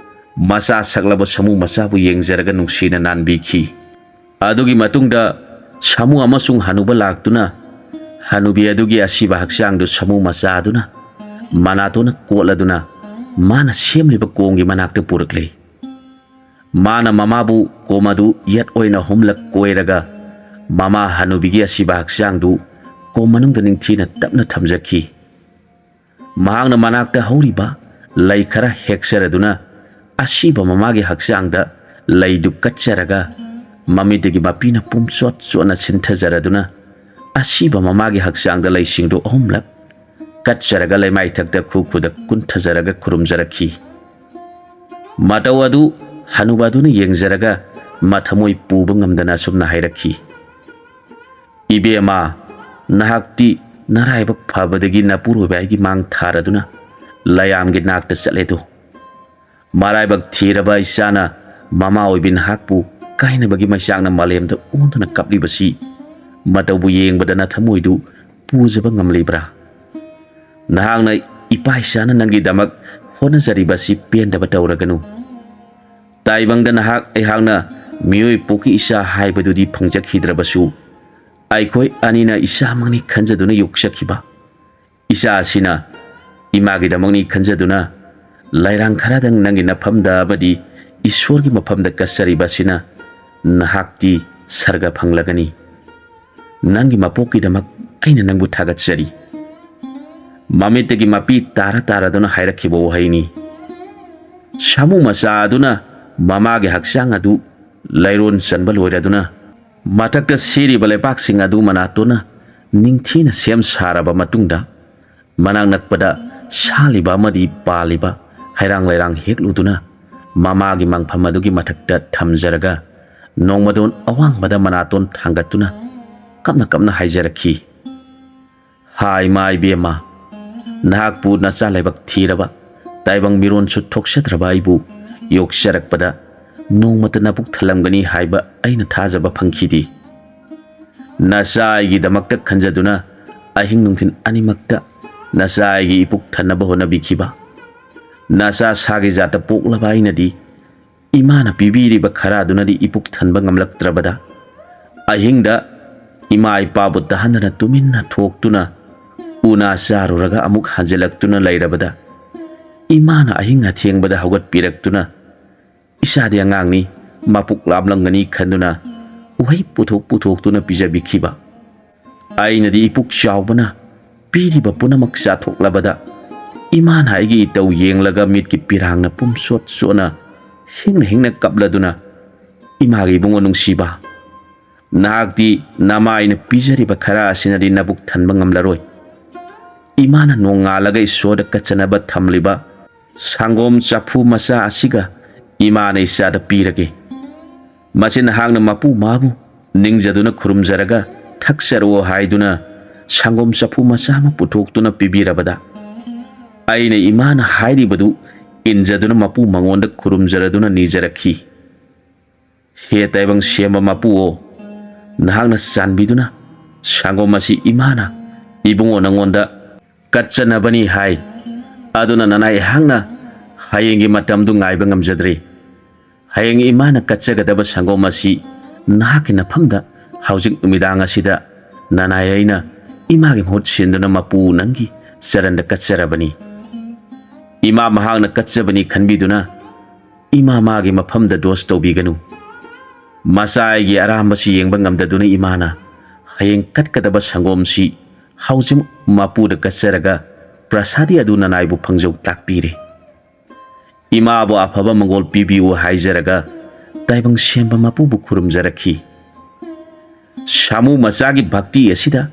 ꯃꯆꯥ ꯁꯛꯂꯕ ꯁꯥꯃꯨ ꯃꯆꯥꯕꯨ ꯌꯦꯡꯖꯔꯒ ꯅꯨꯡꯁꯤꯅ ꯅꯥꯟꯕꯤꯈꯤ꯫ ꯑꯗꯨꯒꯤ ꯃꯇꯨꯡꯗ ꯁꯥꯃꯨ ꯑꯃꯁꯨꯡ ꯍꯅꯨꯕ ꯂꯥꯛꯇꯨꯅ ꯍꯅꯨꯕꯤ ꯑꯗꯨꯒꯤ ꯑꯁꯤꯕ ꯍꯛꯆꯥꯡꯗꯨ ꯁꯥꯃꯨ ꯃꯆꯥ ꯑꯗꯨꯅ ꯃꯅꯥꯇꯣꯟꯅ ꯀꯣꯠꯂꯗꯨꯅ ꯃꯥꯅ ꯁꯦꯝꯂꯤꯕ ꯀꯣꯝꯒꯤ ꯃꯅꯥꯛꯇ ꯄꯨꯔꯛꯂꯦ꯫ ꯃꯥꯅ ꯃꯃꯥꯕꯨ ꯀꯣꯝ ꯑꯗꯨ ꯌꯦꯠ ꯑꯣꯏꯅ ꯑꯍꯨꯝꯂꯛ ꯀꯣꯏꯔꯒ ꯃꯃꯥ ꯍꯅꯨꯕꯤꯒꯤ ꯑꯁꯤꯕ ꯍꯛꯆꯥꯡꯗꯨ ꯀꯣꯝ ꯃꯅꯨꯡꯗ ꯅꯤꯡꯊꯤꯅ ꯇꯞꯅ ꯊꯝꯖꯈꯤ꯫ ꯃꯍꯥꯛꯅ ꯃꯅꯥꯛꯇ ꯍꯧꯔꯤꯕ ꯂꯩ ꯈꯔ ꯍꯦꯛꯆꯔꯗꯨꯅ ꯑꯁꯤꯕ ꯃꯃꯥꯒꯤ ꯍꯛꯆꯥꯡꯗ ꯂꯩꯗꯨ ꯀꯠꯆꯔꯒ ꯃꯃꯤꯠꯇꯒꯤ ꯃꯄꯤꯅ ꯄꯨꯝꯆꯣꯠ ꯆꯣꯠꯅ ꯁꯤꯟꯊꯖꯔꯗꯨꯅ ꯑꯁꯤꯕ ꯃꯃꯥꯒꯤ ꯍꯛꯆꯥꯡꯗ ꯂꯩꯁꯤꯡꯗꯨ ꯑꯍꯨꯝꯂꯛ ꯀꯠꯆꯔꯒ ꯂꯩꯃꯥꯏꯊꯛꯇ ꯈꯨ ꯈꯨꯗ ꯀꯨꯟꯊꯖꯔꯒ ꯈꯨꯔꯨꯝꯖꯔꯛꯈꯤ꯫ ꯃꯇꯧ ꯑꯗꯨ ꯍꯅꯨꯕ ꯑꯗꯨꯅ ꯌꯦꯡꯖꯔꯒ ꯃꯊꯃꯣꯏ ꯄꯨꯕ ꯉꯝꯗꯅ ꯑꯁꯨꯝꯅ ꯍꯥꯏꯔꯛꯈꯤ, "ꯏꯕꯦꯝꯃ, ꯅꯍꯥꯛꯇꯤ ꯅꯔꯥꯏꯕꯛ ꯐꯕꯗꯒꯤ ꯅꯄꯨꯔꯣꯏꯕ ꯑꯩꯒꯤ ꯃꯥꯡ ꯊꯥꯔꯗꯨꯅ ꯂꯌꯥꯝꯒꯤ ꯅꯥꯛꯇ ꯆꯠꯂꯦꯗꯣ꯫ ꯃꯔꯥꯏꯕꯛ ꯊꯤꯔꯕ ꯏꯆꯥꯅ ꯃꯃꯥ ꯑꯣꯏꯕꯤ ꯅꯍꯥꯛꯄꯨ ꯀꯥꯏꯅꯕꯒꯤ ꯃꯩꯆꯥꯛꯅ ꯃꯥꯂꯦꯝꯗ ꯑꯣꯟꯗꯨꯅ ꯀꯞꯂꯤꯕꯁꯤ ꯃꯇꯧꯕꯨ ꯌꯦꯡꯕꯗ ꯅꯊꯃꯣꯏꯗꯨ ꯄꯨꯖꯕ ꯉꯝꯂꯤꯕ꯭ꯔꯥ? ꯅꯍꯥꯛꯅ ꯏꯄꯥ ꯏꯆꯥꯅ ꯅꯪꯒꯤꯗꯃꯛ ꯍꯣꯠꯅꯖꯔꯤꯕꯁꯤ ꯄꯦꯟꯗꯕ ꯇꯧꯔꯒꯅꯨ꯫ ꯇꯥꯏꯕꯪꯗ ꯅꯍꯥꯛ ꯑꯩꯍꯥꯛꯅ ꯃꯤꯑꯣꯏ ꯄꯣꯛꯀꯤ ꯏꯆꯥ ꯍꯥꯏꯕꯗꯨꯗꯤ ꯐꯪꯖꯈꯤꯗ꯭ꯔꯕꯁꯨ, ꯑꯩꯈꯣꯏ ꯑꯅꯤꯅ ꯏꯆꯥꯃꯛꯅꯤ ꯈꯟꯖꯗꯨꯅ ꯌꯣꯛꯆꯈꯤꯕ ꯏꯆꯥ ꯑꯁꯤꯅ ꯏꯃꯥꯒꯤꯗꯃꯛꯅꯤ ꯈꯟꯖꯗꯨꯅ ꯂꯩꯔꯥꯡ ꯈꯔꯗꯪ ꯅꯪꯒꯤ ꯅꯐꯝꯗ ꯑꯃꯗꯤ ꯏꯁꯣꯔꯒꯤ ꯃꯐꯝꯗ ꯀꯠꯆꯔꯤꯕ ꯑꯁꯤꯅ ꯅꯍꯥꯛꯇꯤ ꯁꯔꯒ ꯐꯪꯂꯒꯅꯤ꯫ ꯅꯪꯒꯤ ꯃꯄꯣꯛꯀꯤꯗꯃꯛ ꯑꯩꯅ ꯅꯪꯕꯨ ꯊꯥꯒꯠꯆꯔꯤ꯫" ꯃꯃꯤꯠꯇꯒꯤ ꯃꯄꯤ ꯇꯥꯔ ꯇꯥꯔꯗꯨꯅ ꯍꯥꯏꯔꯛꯈꯤꯕ ꯋꯥꯍꯩꯅꯤ꯫ ꯁꯥꯃꯨ ꯃꯆꯥ ꯑꯗꯨꯅ ꯃꯃꯥꯒꯤ ꯍꯛꯆꯥꯡ ꯑꯗꯨ ꯂꯩꯔꯣꯟ ꯆꯟꯕ ꯂꯣꯏꯔꯗꯨꯅ ꯃꯊꯛꯇ ꯁꯤꯔꯤꯕ ꯂꯩꯕꯥꯛꯁꯤꯡ ꯑꯗꯨ ꯃꯅꯥꯇꯣꯟꯅ ꯅꯤꯡꯊꯤꯅ ꯁꯦꯝ ꯁꯥꯔꯕ ꯃꯇꯨꯡꯗ ꯃꯅꯥꯛ ꯅꯛꯄꯗ ꯁꯥꯠꯂꯤꯕ ꯑꯃꯗꯤ ꯄꯥꯜꯂꯤꯕ ꯍꯩꯔꯥꯡ ꯂꯩꯔꯥꯡ ꯍꯦꯛꯂꯨꯗꯨꯅ ꯃꯃꯥꯒꯤ ꯃꯪꯐꯝ ꯑꯗꯨꯒꯤ ꯃꯊꯛꯇ ꯊꯝꯖꯔꯒ ꯅꯣꯡꯃꯗꯣꯟ ꯑꯋꯥꯡꯕꯗ ꯃꯅꯥꯇꯣꯟ ꯊꯥꯡꯒꯠꯇꯨꯅ ꯀꯞꯅ ꯀꯞꯅ ꯍꯥꯏꯖꯔꯛꯈꯤ, "ꯍꯥꯏ ꯏꯃꯥ ꯏꯕꯦꯝꯃ, ꯅꯍꯥꯛꯄꯨ ꯅꯆꯥ ꯂꯥꯏꯕꯛ ꯊꯤꯔꯕ, ꯇꯥꯏꯕꯪ ꯃꯤꯔꯣꯟꯁꯨ ꯊꯣꯛꯆꯗ꯭ꯔꯕ ꯑꯩꯕꯨ ꯌꯣꯛꯆꯔꯛꯄꯗ ꯅꯣꯡꯃꯇ ꯅꯕꯨꯛ ꯊꯜꯂꯝꯒꯅꯤ ꯍꯥꯏꯕ ꯑꯩꯅ ꯊꯥꯖꯕ ꯐꯪꯈꯤꯗꯦ꯫ ꯅꯆꯥ ꯑꯩꯒꯤꯗꯃꯛꯇ ꯈꯟꯖꯗꯨꯅ ꯑꯍꯤꯡ ꯅꯨꯡꯊꯤꯜ ꯑꯅꯤꯃꯛꯇ ꯅꯆꯥ ꯑꯩꯒꯤ ꯏꯄꯨꯛ ꯊꯟꯅꯕ ꯍꯣꯠꯅꯕꯤꯈꯤꯕ꯫ ꯅꯆꯥ ꯁꯥꯒꯤ ꯖꯥꯠꯇ ꯄꯣꯛꯂꯕ ꯑꯩꯅꯗꯤ ꯏꯃꯥꯅ ꯄꯤꯕꯤꯔꯤꯕ ꯈꯔ ꯑꯗꯨꯅꯗꯤ ꯏꯄꯨꯛ ꯊꯟꯕ ꯉꯝꯂꯛꯇ꯭ꯔꯕꯗ ꯑꯍꯤꯡꯗ ꯏꯃꯥ ꯏꯄꯥꯕꯨ ꯇꯥꯍꯟꯗꯅ ꯇꯨꯃꯤꯟꯅ ꯊꯣꯛꯇꯨꯅ ꯎꯅꯥ ꯆꯥꯔꯨꯔꯒ ꯑꯃꯨꯛ ꯍꯟꯖꯤꯜꯂꯛꯇꯨꯅ ꯂꯩꯔꯕꯗ, ꯏꯃꯥꯅ ꯑꯍꯤꯡ ꯑꯊꯦꯡꯕꯗ ꯍꯧꯒꯠꯄꯤꯔꯛꯇꯨꯅ, "ꯏꯆꯥꯗꯤ ꯑꯉꯥꯡꯅꯤ, ꯃꯄꯨꯛ ꯂꯥꯝꯂꯝꯒꯅꯤ" ꯈꯟꯗꯨꯅ ꯎꯍꯩ ꯄꯨꯊꯣꯛ ꯄꯨꯊꯣꯛꯇꯨꯅ ꯄꯤꯖꯕꯤꯈꯤꯕ꯫ ꯑꯩꯅꯗꯤ ꯏꯄꯨꯛ ꯆꯥꯎꯕꯅ ꯄꯤꯔꯤꯕ ꯄꯨꯝꯅꯃꯛ ꯆꯥꯊꯣꯛꯂꯕꯗ, ꯏꯃꯥꯅ ꯑꯩꯒꯤ ꯏꯇꯧ ꯌꯦꯡꯂꯒ ꯃꯤꯠꯀꯤ ꯄꯤꯔꯥꯡꯅ ꯄꯨꯝꯁꯣꯠ ꯁꯣꯠꯅ ꯍꯤꯡꯅ ꯍꯤꯡꯅ ꯀꯞꯂꯗꯨꯅ, "ꯏꯃꯥꯒꯤ ꯏꯕꯨꯡꯉꯣ ꯅꯨꯡꯁꯤꯕ, ꯅꯍꯥꯛꯇꯤ ꯅꯃꯥꯏꯅ ꯄꯤꯖꯔꯤꯕ ꯈꯔ ꯑꯁꯤꯅꯗꯤ ꯅꯕꯨꯛ ꯊꯟꯕ ꯉꯝꯂꯔꯣꯏ꯫ ꯏꯃꯥꯅ ꯅꯣꯡꯉꯥꯜꯂꯒ ꯏꯁꯣꯔꯗ ꯀꯠꯆꯅꯕ ꯊꯝꯂꯤꯕ ꯁꯪꯒꯣꯝ ꯆꯐꯨ ꯃꯆꯥ ꯑꯁꯤꯒ ꯏꯃꯥꯅ ꯏꯆꯥꯗ ꯄꯤꯔꯒꯦ꯫ ꯃꯁꯤ ꯅꯍꯥꯛꯅ ꯃꯄꯨ ꯃꯥꯕꯨ ꯅꯤꯡꯖꯗꯨꯅ ꯈꯨꯔꯨꯝꯖꯔꯒ ꯊꯛꯆꯔꯛꯑꯣ" ꯍꯥꯏꯗꯨꯅ ꯁꯪꯒꯣꯝ ꯆꯐꯨ ꯃꯆꯥ ꯑꯃ ꯄꯨꯊꯣꯛꯇꯨꯅ ꯄꯤꯕꯤꯔꯕꯗ, ꯑꯩꯅ ꯏꯃꯥꯅ ꯍꯥꯏꯔꯤꯕꯗꯨ ꯏꯟꯖꯗꯨꯅ ꯃꯄꯨ ꯃꯉꯣꯟꯗ ꯈꯨꯔꯨꯝꯖꯔꯗꯨꯅ ꯅꯤꯖꯔꯛꯈꯤ꯫ "ꯍꯦ ꯇꯥꯏꯕꯪ ꯁꯦꯝꯕ ꯃꯄꯨꯑꯣ, ꯅꯍꯥꯛꯅ ꯆꯥꯟꯕꯤꯗꯨꯅ ꯁꯪꯒꯣꯝ ꯑꯁꯤ ꯏꯃꯥꯅ ꯏꯕꯨꯡꯉꯣ ꯅꯉꯣꯟꯗ ꯀꯠꯆꯅꯕꯅꯤ ꯍꯥꯏ꯫ ꯑꯗꯨꯅ ꯅꯅꯥꯏ ꯑꯩꯍꯥꯛꯅ ꯍꯌꯦꯡꯒꯤ ꯃꯇꯝꯗꯨ ꯉꯥꯏꯕ ꯉꯝꯖꯗ꯭ꯔꯦ꯫ ꯍꯌꯦꯡ ꯏꯃꯥꯅ ꯀꯠꯆꯒꯗꯕ ꯁꯪꯒꯣꯝ ꯑꯁꯤ ꯅꯍꯥꯛꯀꯤ ꯅꯐꯝꯗ ꯍꯧꯖꯤꯛ ꯅꯨꯃꯤꯗꯥꯡ ꯑꯁꯤꯗ ꯅꯅꯥꯏ ꯑꯩꯅ ꯏꯃꯥꯒꯤ ꯃꯍꯨꯠ ꯁꯤꯟꯗꯨꯅ ꯃꯄꯨ ꯅꯪꯒꯤ ꯆꯔꯟꯗ ꯀꯠꯆꯔꯕꯅꯤ꯫ ꯏꯃꯥ ꯃꯍꯥꯛꯅ ꯀꯠꯆꯕꯅꯤ ꯈꯟꯕꯤꯗꯨꯅ ꯏꯃꯥ ꯃꯥꯒꯤ ꯃꯐꯝꯗ ꯗꯣꯁ ꯇꯧꯕꯤꯒꯅꯨ꯫ ꯃꯆꯥ ꯑꯩꯒꯤ ꯑꯔꯥꯝꯕꯁꯤ ꯌꯦꯡꯕ ꯉꯝꯗꯗꯨꯅ ꯏꯃꯥꯅ ꯍꯌꯦꯡ ꯀꯠꯀꯗꯕ ꯁꯪꯒꯣꯝꯁꯤ ꯍꯧꯖꯤꯛ ꯃꯄꯨꯗ ꯀꯠꯆꯔꯒ ꯄ꯭ꯔꯁꯥꯗꯤ ꯑꯗꯨ ꯅꯅꯥꯏꯕꯨ ꯐꯪꯖꯧ ꯇꯥꯛꯄꯤꯔꯦ꯫ ꯏꯃꯥꯕꯨ ꯑꯐꯕ ꯃꯪꯒꯣꯜ ꯄꯤꯕꯤꯌꯨ" ꯍꯥꯏꯖꯔꯒ ꯇꯥꯏꯕꯪ ꯁꯦꯝꯕ ꯃꯄꯨꯕꯨ ꯈꯨꯔꯨꯝꯖꯔꯛꯈꯤ꯫ ꯁꯥꯃꯨ ꯃꯆꯥꯒꯤ ꯚꯛꯇꯤ ꯑꯁꯤꯗ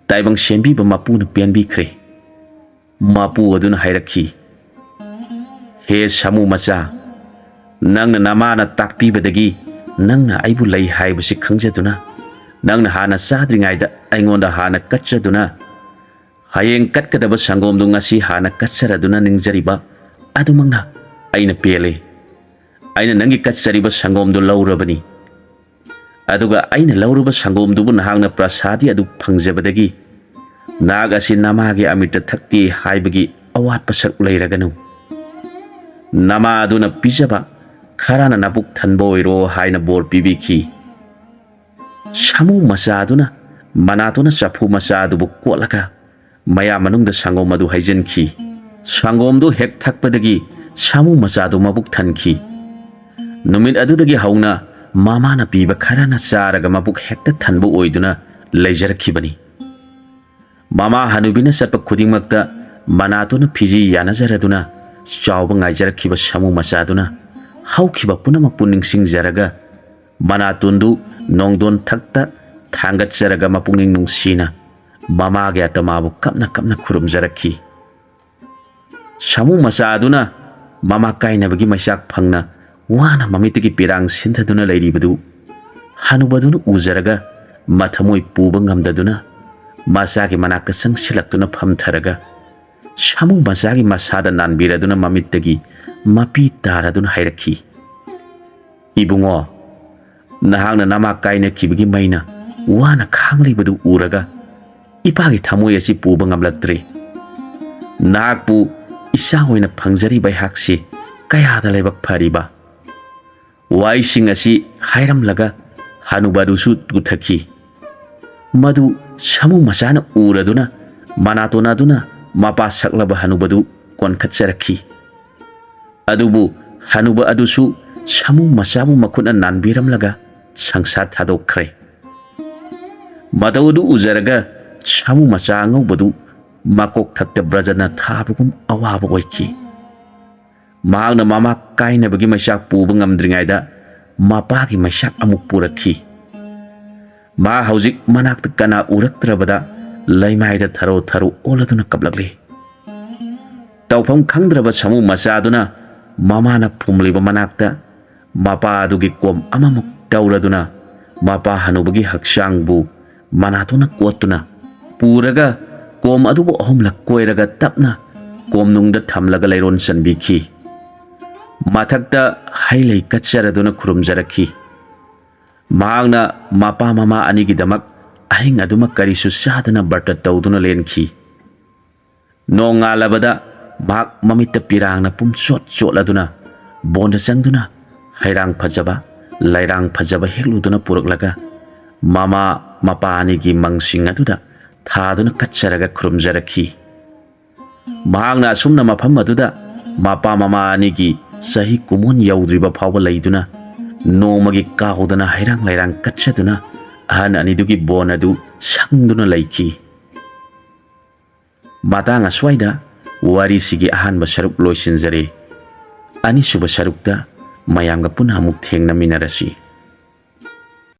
ꯇꯥꯏꯕꯪ ꯁꯦꯝꯕꯤꯕ ꯃꯄꯨꯅ ꯄꯦꯟꯕꯤꯈ꯭ꯔꯦ꯫ ꯃꯄꯨ ꯑꯗꯨꯅ ꯍꯥꯏꯔꯛꯈꯤ, "ꯍꯦ ꯁꯥꯃꯨ ꯃꯆꯥ, ꯅꯪꯅ ꯅꯃꯥꯅ ꯇꯥꯛꯄꯤꯕꯗꯒꯤ ꯅꯪꯅ ꯑꯩꯕꯨ ꯂꯩ ꯍꯥꯏꯕꯁꯤ ꯈꯪꯖꯗꯨꯅ, ꯅꯪꯅ ꯍꯥꯟꯅ ꯆꯥꯗ꯭ꯔꯤꯉꯩꯗ ꯑꯩꯉꯣꯟꯗ ꯍꯥꯟꯅ ꯀꯠꯆꯗꯨꯅ, ꯍꯌꯦꯡ ꯀꯠꯀꯗꯕ ꯁꯪꯒꯣꯝꯗꯨ ꯉꯁꯤ ꯍꯥꯟꯅ ꯀꯠꯆꯔꯗꯨꯅ ꯅꯤꯡꯖꯔꯤꯕ ꯑꯗꯨꯃꯛꯅ ꯑꯩꯅ ꯄꯦꯜꯂꯦ꯫ ꯑꯩꯅ ꯅꯪꯒꯤ ꯀꯠꯆꯔꯤꯕ ꯁꯪꯒꯣꯝꯗꯨ ꯂꯧꯔꯕꯅꯤ꯫ ꯑꯗꯨꯒ ꯑꯩꯅ ꯂꯧꯔꯨꯕ ꯁꯪꯒꯣꯝꯗꯨꯕꯨ ꯅꯍꯥꯛꯅ ꯄ꯭ꯔꯁꯥꯗꯤ ꯑꯗꯨ ꯐꯪꯖꯕꯗꯒꯤ ꯅꯍꯥꯛ ꯑꯁꯤ ꯅꯃꯥꯒꯤ ꯑꯃꯤꯔꯇ ꯊꯛꯇꯦ ꯍꯥꯏꯕꯒꯤ ꯑꯋꯥꯠꯄ ꯁꯔꯨꯛ ꯂꯩꯔꯒꯅꯨ꯫ ꯅꯃꯥ ꯑꯗꯨꯅ ꯄꯤꯖꯕ ꯈꯔꯅ ꯅꯕꯨꯛ ꯊꯟꯕ ꯑꯣꯏꯔꯣ" ꯍꯥꯏꯅ ꯕꯣꯔ ꯄꯤꯕꯤꯈꯤ꯫ ꯁꯥꯃꯨ ꯃꯆꯥꯗꯨꯅ ꯃꯅꯥꯇꯣꯟꯅ ꯆꯐꯨ ꯃꯆꯥ ꯑꯗꯨꯕꯨ ꯀꯣꯠꯂꯒ ꯃꯌꯥ ꯃꯅꯨꯡꯗ ꯁꯪꯒꯣꯝ ꯑꯗꯨ ꯍꯩꯖꯤꯟꯈꯤ꯫ ꯁꯪꯒꯣꯝꯗꯨ ꯍꯦꯛ ꯊꯛꯄꯗꯒꯤ ꯁꯥꯃꯨ ꯃꯆꯥꯗꯨ ꯃꯕꯨꯛ ꯊꯟꯈꯤ꯫ ꯅꯨꯃꯤꯠ ꯑꯗꯨꯗꯒꯤ ꯍꯧꯅ ꯃꯃꯥꯅ ꯄꯤꯕ ꯈꯔꯅ ꯆꯥꯔꯒ ꯃꯕꯨꯛ ꯍꯦꯛꯇ ꯊꯟꯕ ꯑꯣꯏꯗꯨꯅ ꯂꯩꯖꯔꯛꯈꯤꯕꯅꯤ꯫ ꯃꯃꯥ ꯍꯅꯨꯕꯤꯅ ꯆꯠꯄ ꯈꯨꯗꯤꯡꯃꯛꯇ ꯃꯅꯥꯇꯣꯟꯅ ꯐꯤꯖꯤ ꯌꯥꯅꯖꯔꯗꯨꯅ ꯆꯥꯎꯕ ꯉꯥꯏꯖꯔꯛꯈꯤꯕ ꯁꯥꯃꯨ ꯃꯆꯥꯗꯨꯅ ꯍꯧꯈꯤꯕ ꯄꯨꯝꯅꯃꯛꯄꯨ ꯅꯤꯡꯁꯤꯡꯖꯔꯒ ꯃꯅꯥꯇꯣꯟꯗꯨ ꯅꯣꯡꯗꯣꯟ ꯊꯛꯇ ꯊꯥꯡꯒꯠꯆꯔꯒ ꯃꯄꯨꯛꯅꯤꯡ ꯅꯨꯡꯁꯤꯅ ꯃꯃꯥꯒꯤ ꯑꯇꯃꯥꯕꯨ ꯀꯞꯅ ꯀꯞꯅ ꯈꯨꯔꯨꯝꯖꯔꯛꯈꯤ꯫ ꯁꯥꯃꯨ ꯃꯆꯥ ꯑꯗꯨꯅ ꯃꯃꯥ ꯀꯥꯏꯅꯕꯒꯤ ꯃꯩꯆꯥꯛ ꯐꯪꯅ ꯋꯥꯅ ꯃꯃꯤꯠꯇꯒꯤ ꯄꯤꯔꯥꯡ ꯁꯤꯟꯊꯗꯨꯅ ꯂꯩꯔꯤꯕꯗꯨ ꯍꯅꯨꯕꯗꯨꯅ ꯎꯖꯔꯒ ꯃꯊꯃꯣꯏ ꯄꯨꯕ ꯉꯝꯗꯗꯨꯅ ꯃꯆꯥꯒꯤ ꯃꯅꯥꯛꯇ ꯆꯪꯁꯤꯜꯂꯛꯇꯨꯅ ꯐꯝꯊꯔꯒ ꯁꯥꯃꯨ ꯃꯆꯥꯒꯤ ꯃꯁꯥꯗ ꯅꯥꯟꯕꯤꯔꯗꯨꯅ ꯃꯃꯤꯠꯇꯒꯤ ꯃꯄꯤ ꯇꯥꯔꯗꯨꯅ ꯍꯥꯏꯔꯛꯈꯤ, "ꯏꯕꯨꯡꯉꯣ, ꯅꯍꯥꯛꯅ ꯅꯃꯥ ꯀꯥꯏꯅꯈꯤꯕꯒꯤ ꯃꯩꯅ ꯋꯥꯅ ꯈꯥꯡꯂꯤꯕꯗꯨ ꯎꯔꯒ ꯏꯄꯥꯒꯤ ꯊꯃꯣꯏ ꯑꯁꯤ ꯄꯨꯕ ꯉꯝꯂꯛꯇ꯭ꯔꯦ꯫ ꯅꯍꯥꯛꯄꯨ ꯏꯆꯥ ꯑꯣꯏꯅ ꯐꯪꯖꯔꯤꯕ ꯑꯩꯍꯥꯛꯁꯤ ꯀꯌꯥꯗ ꯂꯥꯏꯕꯛ ꯐꯔꯤꯕ!" ꯋꯥꯍꯩꯁꯤꯡ ꯑꯁꯤ ꯍꯥꯏꯔꯝꯂꯒ ꯍꯅꯨꯕꯗꯨꯁꯨ ꯇꯨꯊꯈꯤ꯫ ꯃꯗꯨ ꯁꯥꯃꯨ ꯃꯆꯥꯅ ꯎꯔꯗꯨꯅ ꯃꯅꯥꯇꯣꯟ ꯑꯗꯨꯅ ꯃꯄꯥ ꯁꯛꯂꯕ ꯍꯅꯨꯕꯗꯨ ꯀꯣꯟꯈꯠꯆꯔꯛꯈꯤ꯫ ꯑꯗꯨꯕꯨ ꯍꯅꯨꯕ ꯑꯗꯨꯁꯨ ꯁꯥꯃꯨ ꯃꯆꯥꯕꯨ ꯃꯈꯨꯠꯅ ꯅꯥꯟꯕꯤꯔꯝꯂꯒ ꯁꯪꯁꯥꯔ ꯊꯥꯗꯣꯛꯈ꯭ꯔꯦ꯫ ꯃꯇꯧ ꯑꯗꯨ ꯎꯖꯔꯒ ꯁꯥꯃꯨ ꯃꯆꯥ ꯑꯉꯧꯕꯗꯨ ꯃꯀꯣꯛꯊꯛꯇ ꯕ꯭ꯔꯖꯅ ꯊꯥꯕꯒꯨꯝ ꯑꯋꯥꯕ ꯑꯣꯏꯈꯤ꯫ ꯃꯍꯥꯛꯅ ꯃꯃꯥ ꯀꯥꯏꯅꯕꯒꯤ ꯃꯩꯆꯥꯛ ꯄꯨꯕ ꯉꯝꯗ꯭ꯔꯤꯉꯩꯗ ꯃꯄꯥꯒꯤ ꯃꯩꯆꯥꯛ ꯑꯃꯨꯛ ꯄꯨꯔꯛꯈꯤ꯫ ꯃꯍꯥꯛ ꯍꯧꯖꯤꯛ ꯃꯅꯥꯛꯇ ꯀꯅꯥ ꯎꯔꯛꯇ꯭ꯔꯕꯗ ꯂꯩꯃꯥꯏꯗ ꯊꯔꯣ ꯊꯔꯣ ꯑꯣꯜꯂꯗꯨꯅ ꯀꯞꯂꯛꯂꯤ꯫ ꯇꯧꯐꯝ ꯈꯪꯗ꯭ꯔꯕ ꯁꯥꯃꯨ ꯃꯆꯥꯗꯨꯅ ꯃꯃꯥꯅ ꯐꯨꯝꯂꯤꯕ ꯃꯅꯥꯛꯇ ꯃꯄꯥ ꯑꯗꯨꯒꯤ ꯀꯣꯝ ꯑꯃꯃꯨꯛ ꯇꯧꯔꯗꯨꯅ ꯃꯄꯥ ꯍꯅꯨꯕꯒꯤ ꯍꯛꯆꯥꯡꯕꯨ ꯃꯅꯥꯇꯣꯟꯅ ꯀꯣꯠꯇꯨꯅ ꯄꯨꯔꯒ ꯀꯣꯝ ꯑꯗꯨꯕꯨ ꯑꯍꯨꯝꯂꯛ ꯀꯣꯏꯔꯒ ꯇꯞꯅ ꯀꯣꯝꯅꯨꯡꯗ ꯊꯝꯂꯒ ꯂꯩꯔꯣꯟ ꯆꯟꯕꯤꯈꯤ꯫ ꯃꯊꯛꯇ ꯍꯩ ꯂꯩ ꯀꯠꯆꯔꯗꯨꯅ ꯈꯨꯔꯨꯝꯖꯔꯛꯈꯤ꯫ ꯃꯍꯥꯛꯅ ꯃꯄꯥ ꯃꯃꯥ ꯑꯅꯤꯒꯤꯗꯃꯛ ꯑꯍꯤꯡ ꯑꯗꯨꯃꯛ ꯀꯔꯤꯁꯨ ꯆꯥꯗꯅ ꯕ꯭ꯔꯇ ꯇꯧꯗꯨꯅ ꯂꯦꯟꯈꯤ꯫ ꯅꯣꯡꯉꯥꯜꯂꯕꯗ ꯃꯍꯥꯛ ꯃꯃꯤꯠꯇ ꯄꯤꯔꯥꯡꯅ ꯄꯨꯝꯆꯣꯠ ꯆꯣꯠꯂꯗꯨꯅ ꯕꯣꯟꯗ ꯆꯪꯗꯨꯅ ꯍꯩꯔꯥꯡ ꯐꯖꯕ, ꯂꯩꯔꯥꯡ ꯐꯖꯕ ꯍꯦꯛꯂꯨꯗꯨꯅ ꯄꯨꯔꯛꯂꯒ ꯃꯃꯥ ꯃꯄꯥ ꯑꯅꯤꯒꯤ ꯃꯪꯁꯤꯡ ꯑꯗꯨꯗ ꯊꯥꯗꯨꯅ ꯀꯠꯆꯔꯒ ꯈꯨꯔꯨꯝꯖꯔꯛꯈꯤ꯫ ꯃꯍꯥꯛꯅ ꯑꯁꯨꯝꯅ ꯃꯐꯝ ꯑꯗꯨꯗ ꯃꯄꯥ ꯃꯃꯥ ꯑꯅꯤꯒꯤ ꯆꯍꯤ ꯀꯨꯝꯑꯣꯟ ꯌꯧꯗ꯭ꯔꯤꯕ ꯐꯥꯎꯕ ꯂꯩꯗꯨꯅ, ꯅꯣꯡꯃꯒꯤ ꯀꯥꯎꯗꯅ ꯍꯩꯔꯥꯡ ꯂꯩꯔꯥꯡ ꯀꯠꯆꯗꯨꯅ ꯑꯍꯟ ꯑꯅꯤꯗꯨꯒꯤ ꯕꯣꯟ ꯑꯗꯨ ꯁꯪꯗꯨꯅ ꯂꯩꯈꯤ꯫ ꯃꯇꯥꯡ ꯑꯁ꯭ꯋꯥꯏꯗ ꯋꯥꯔꯤꯁꯤꯒꯤ ꯑꯍꯥꯟꯕ ꯁꯔꯨꯛ ꯂꯣꯏꯁꯤꯟꯖꯔꯦ꯫ ꯑꯅꯤꯁꯨꯕ ꯁꯔꯨꯛꯇ ꯃꯌꯥꯝꯒ ꯄꯨꯟꯅ ꯑꯃꯨꯛ ꯊꯦꯡꯅꯃꯤꯟꯅꯔꯁꯤ꯫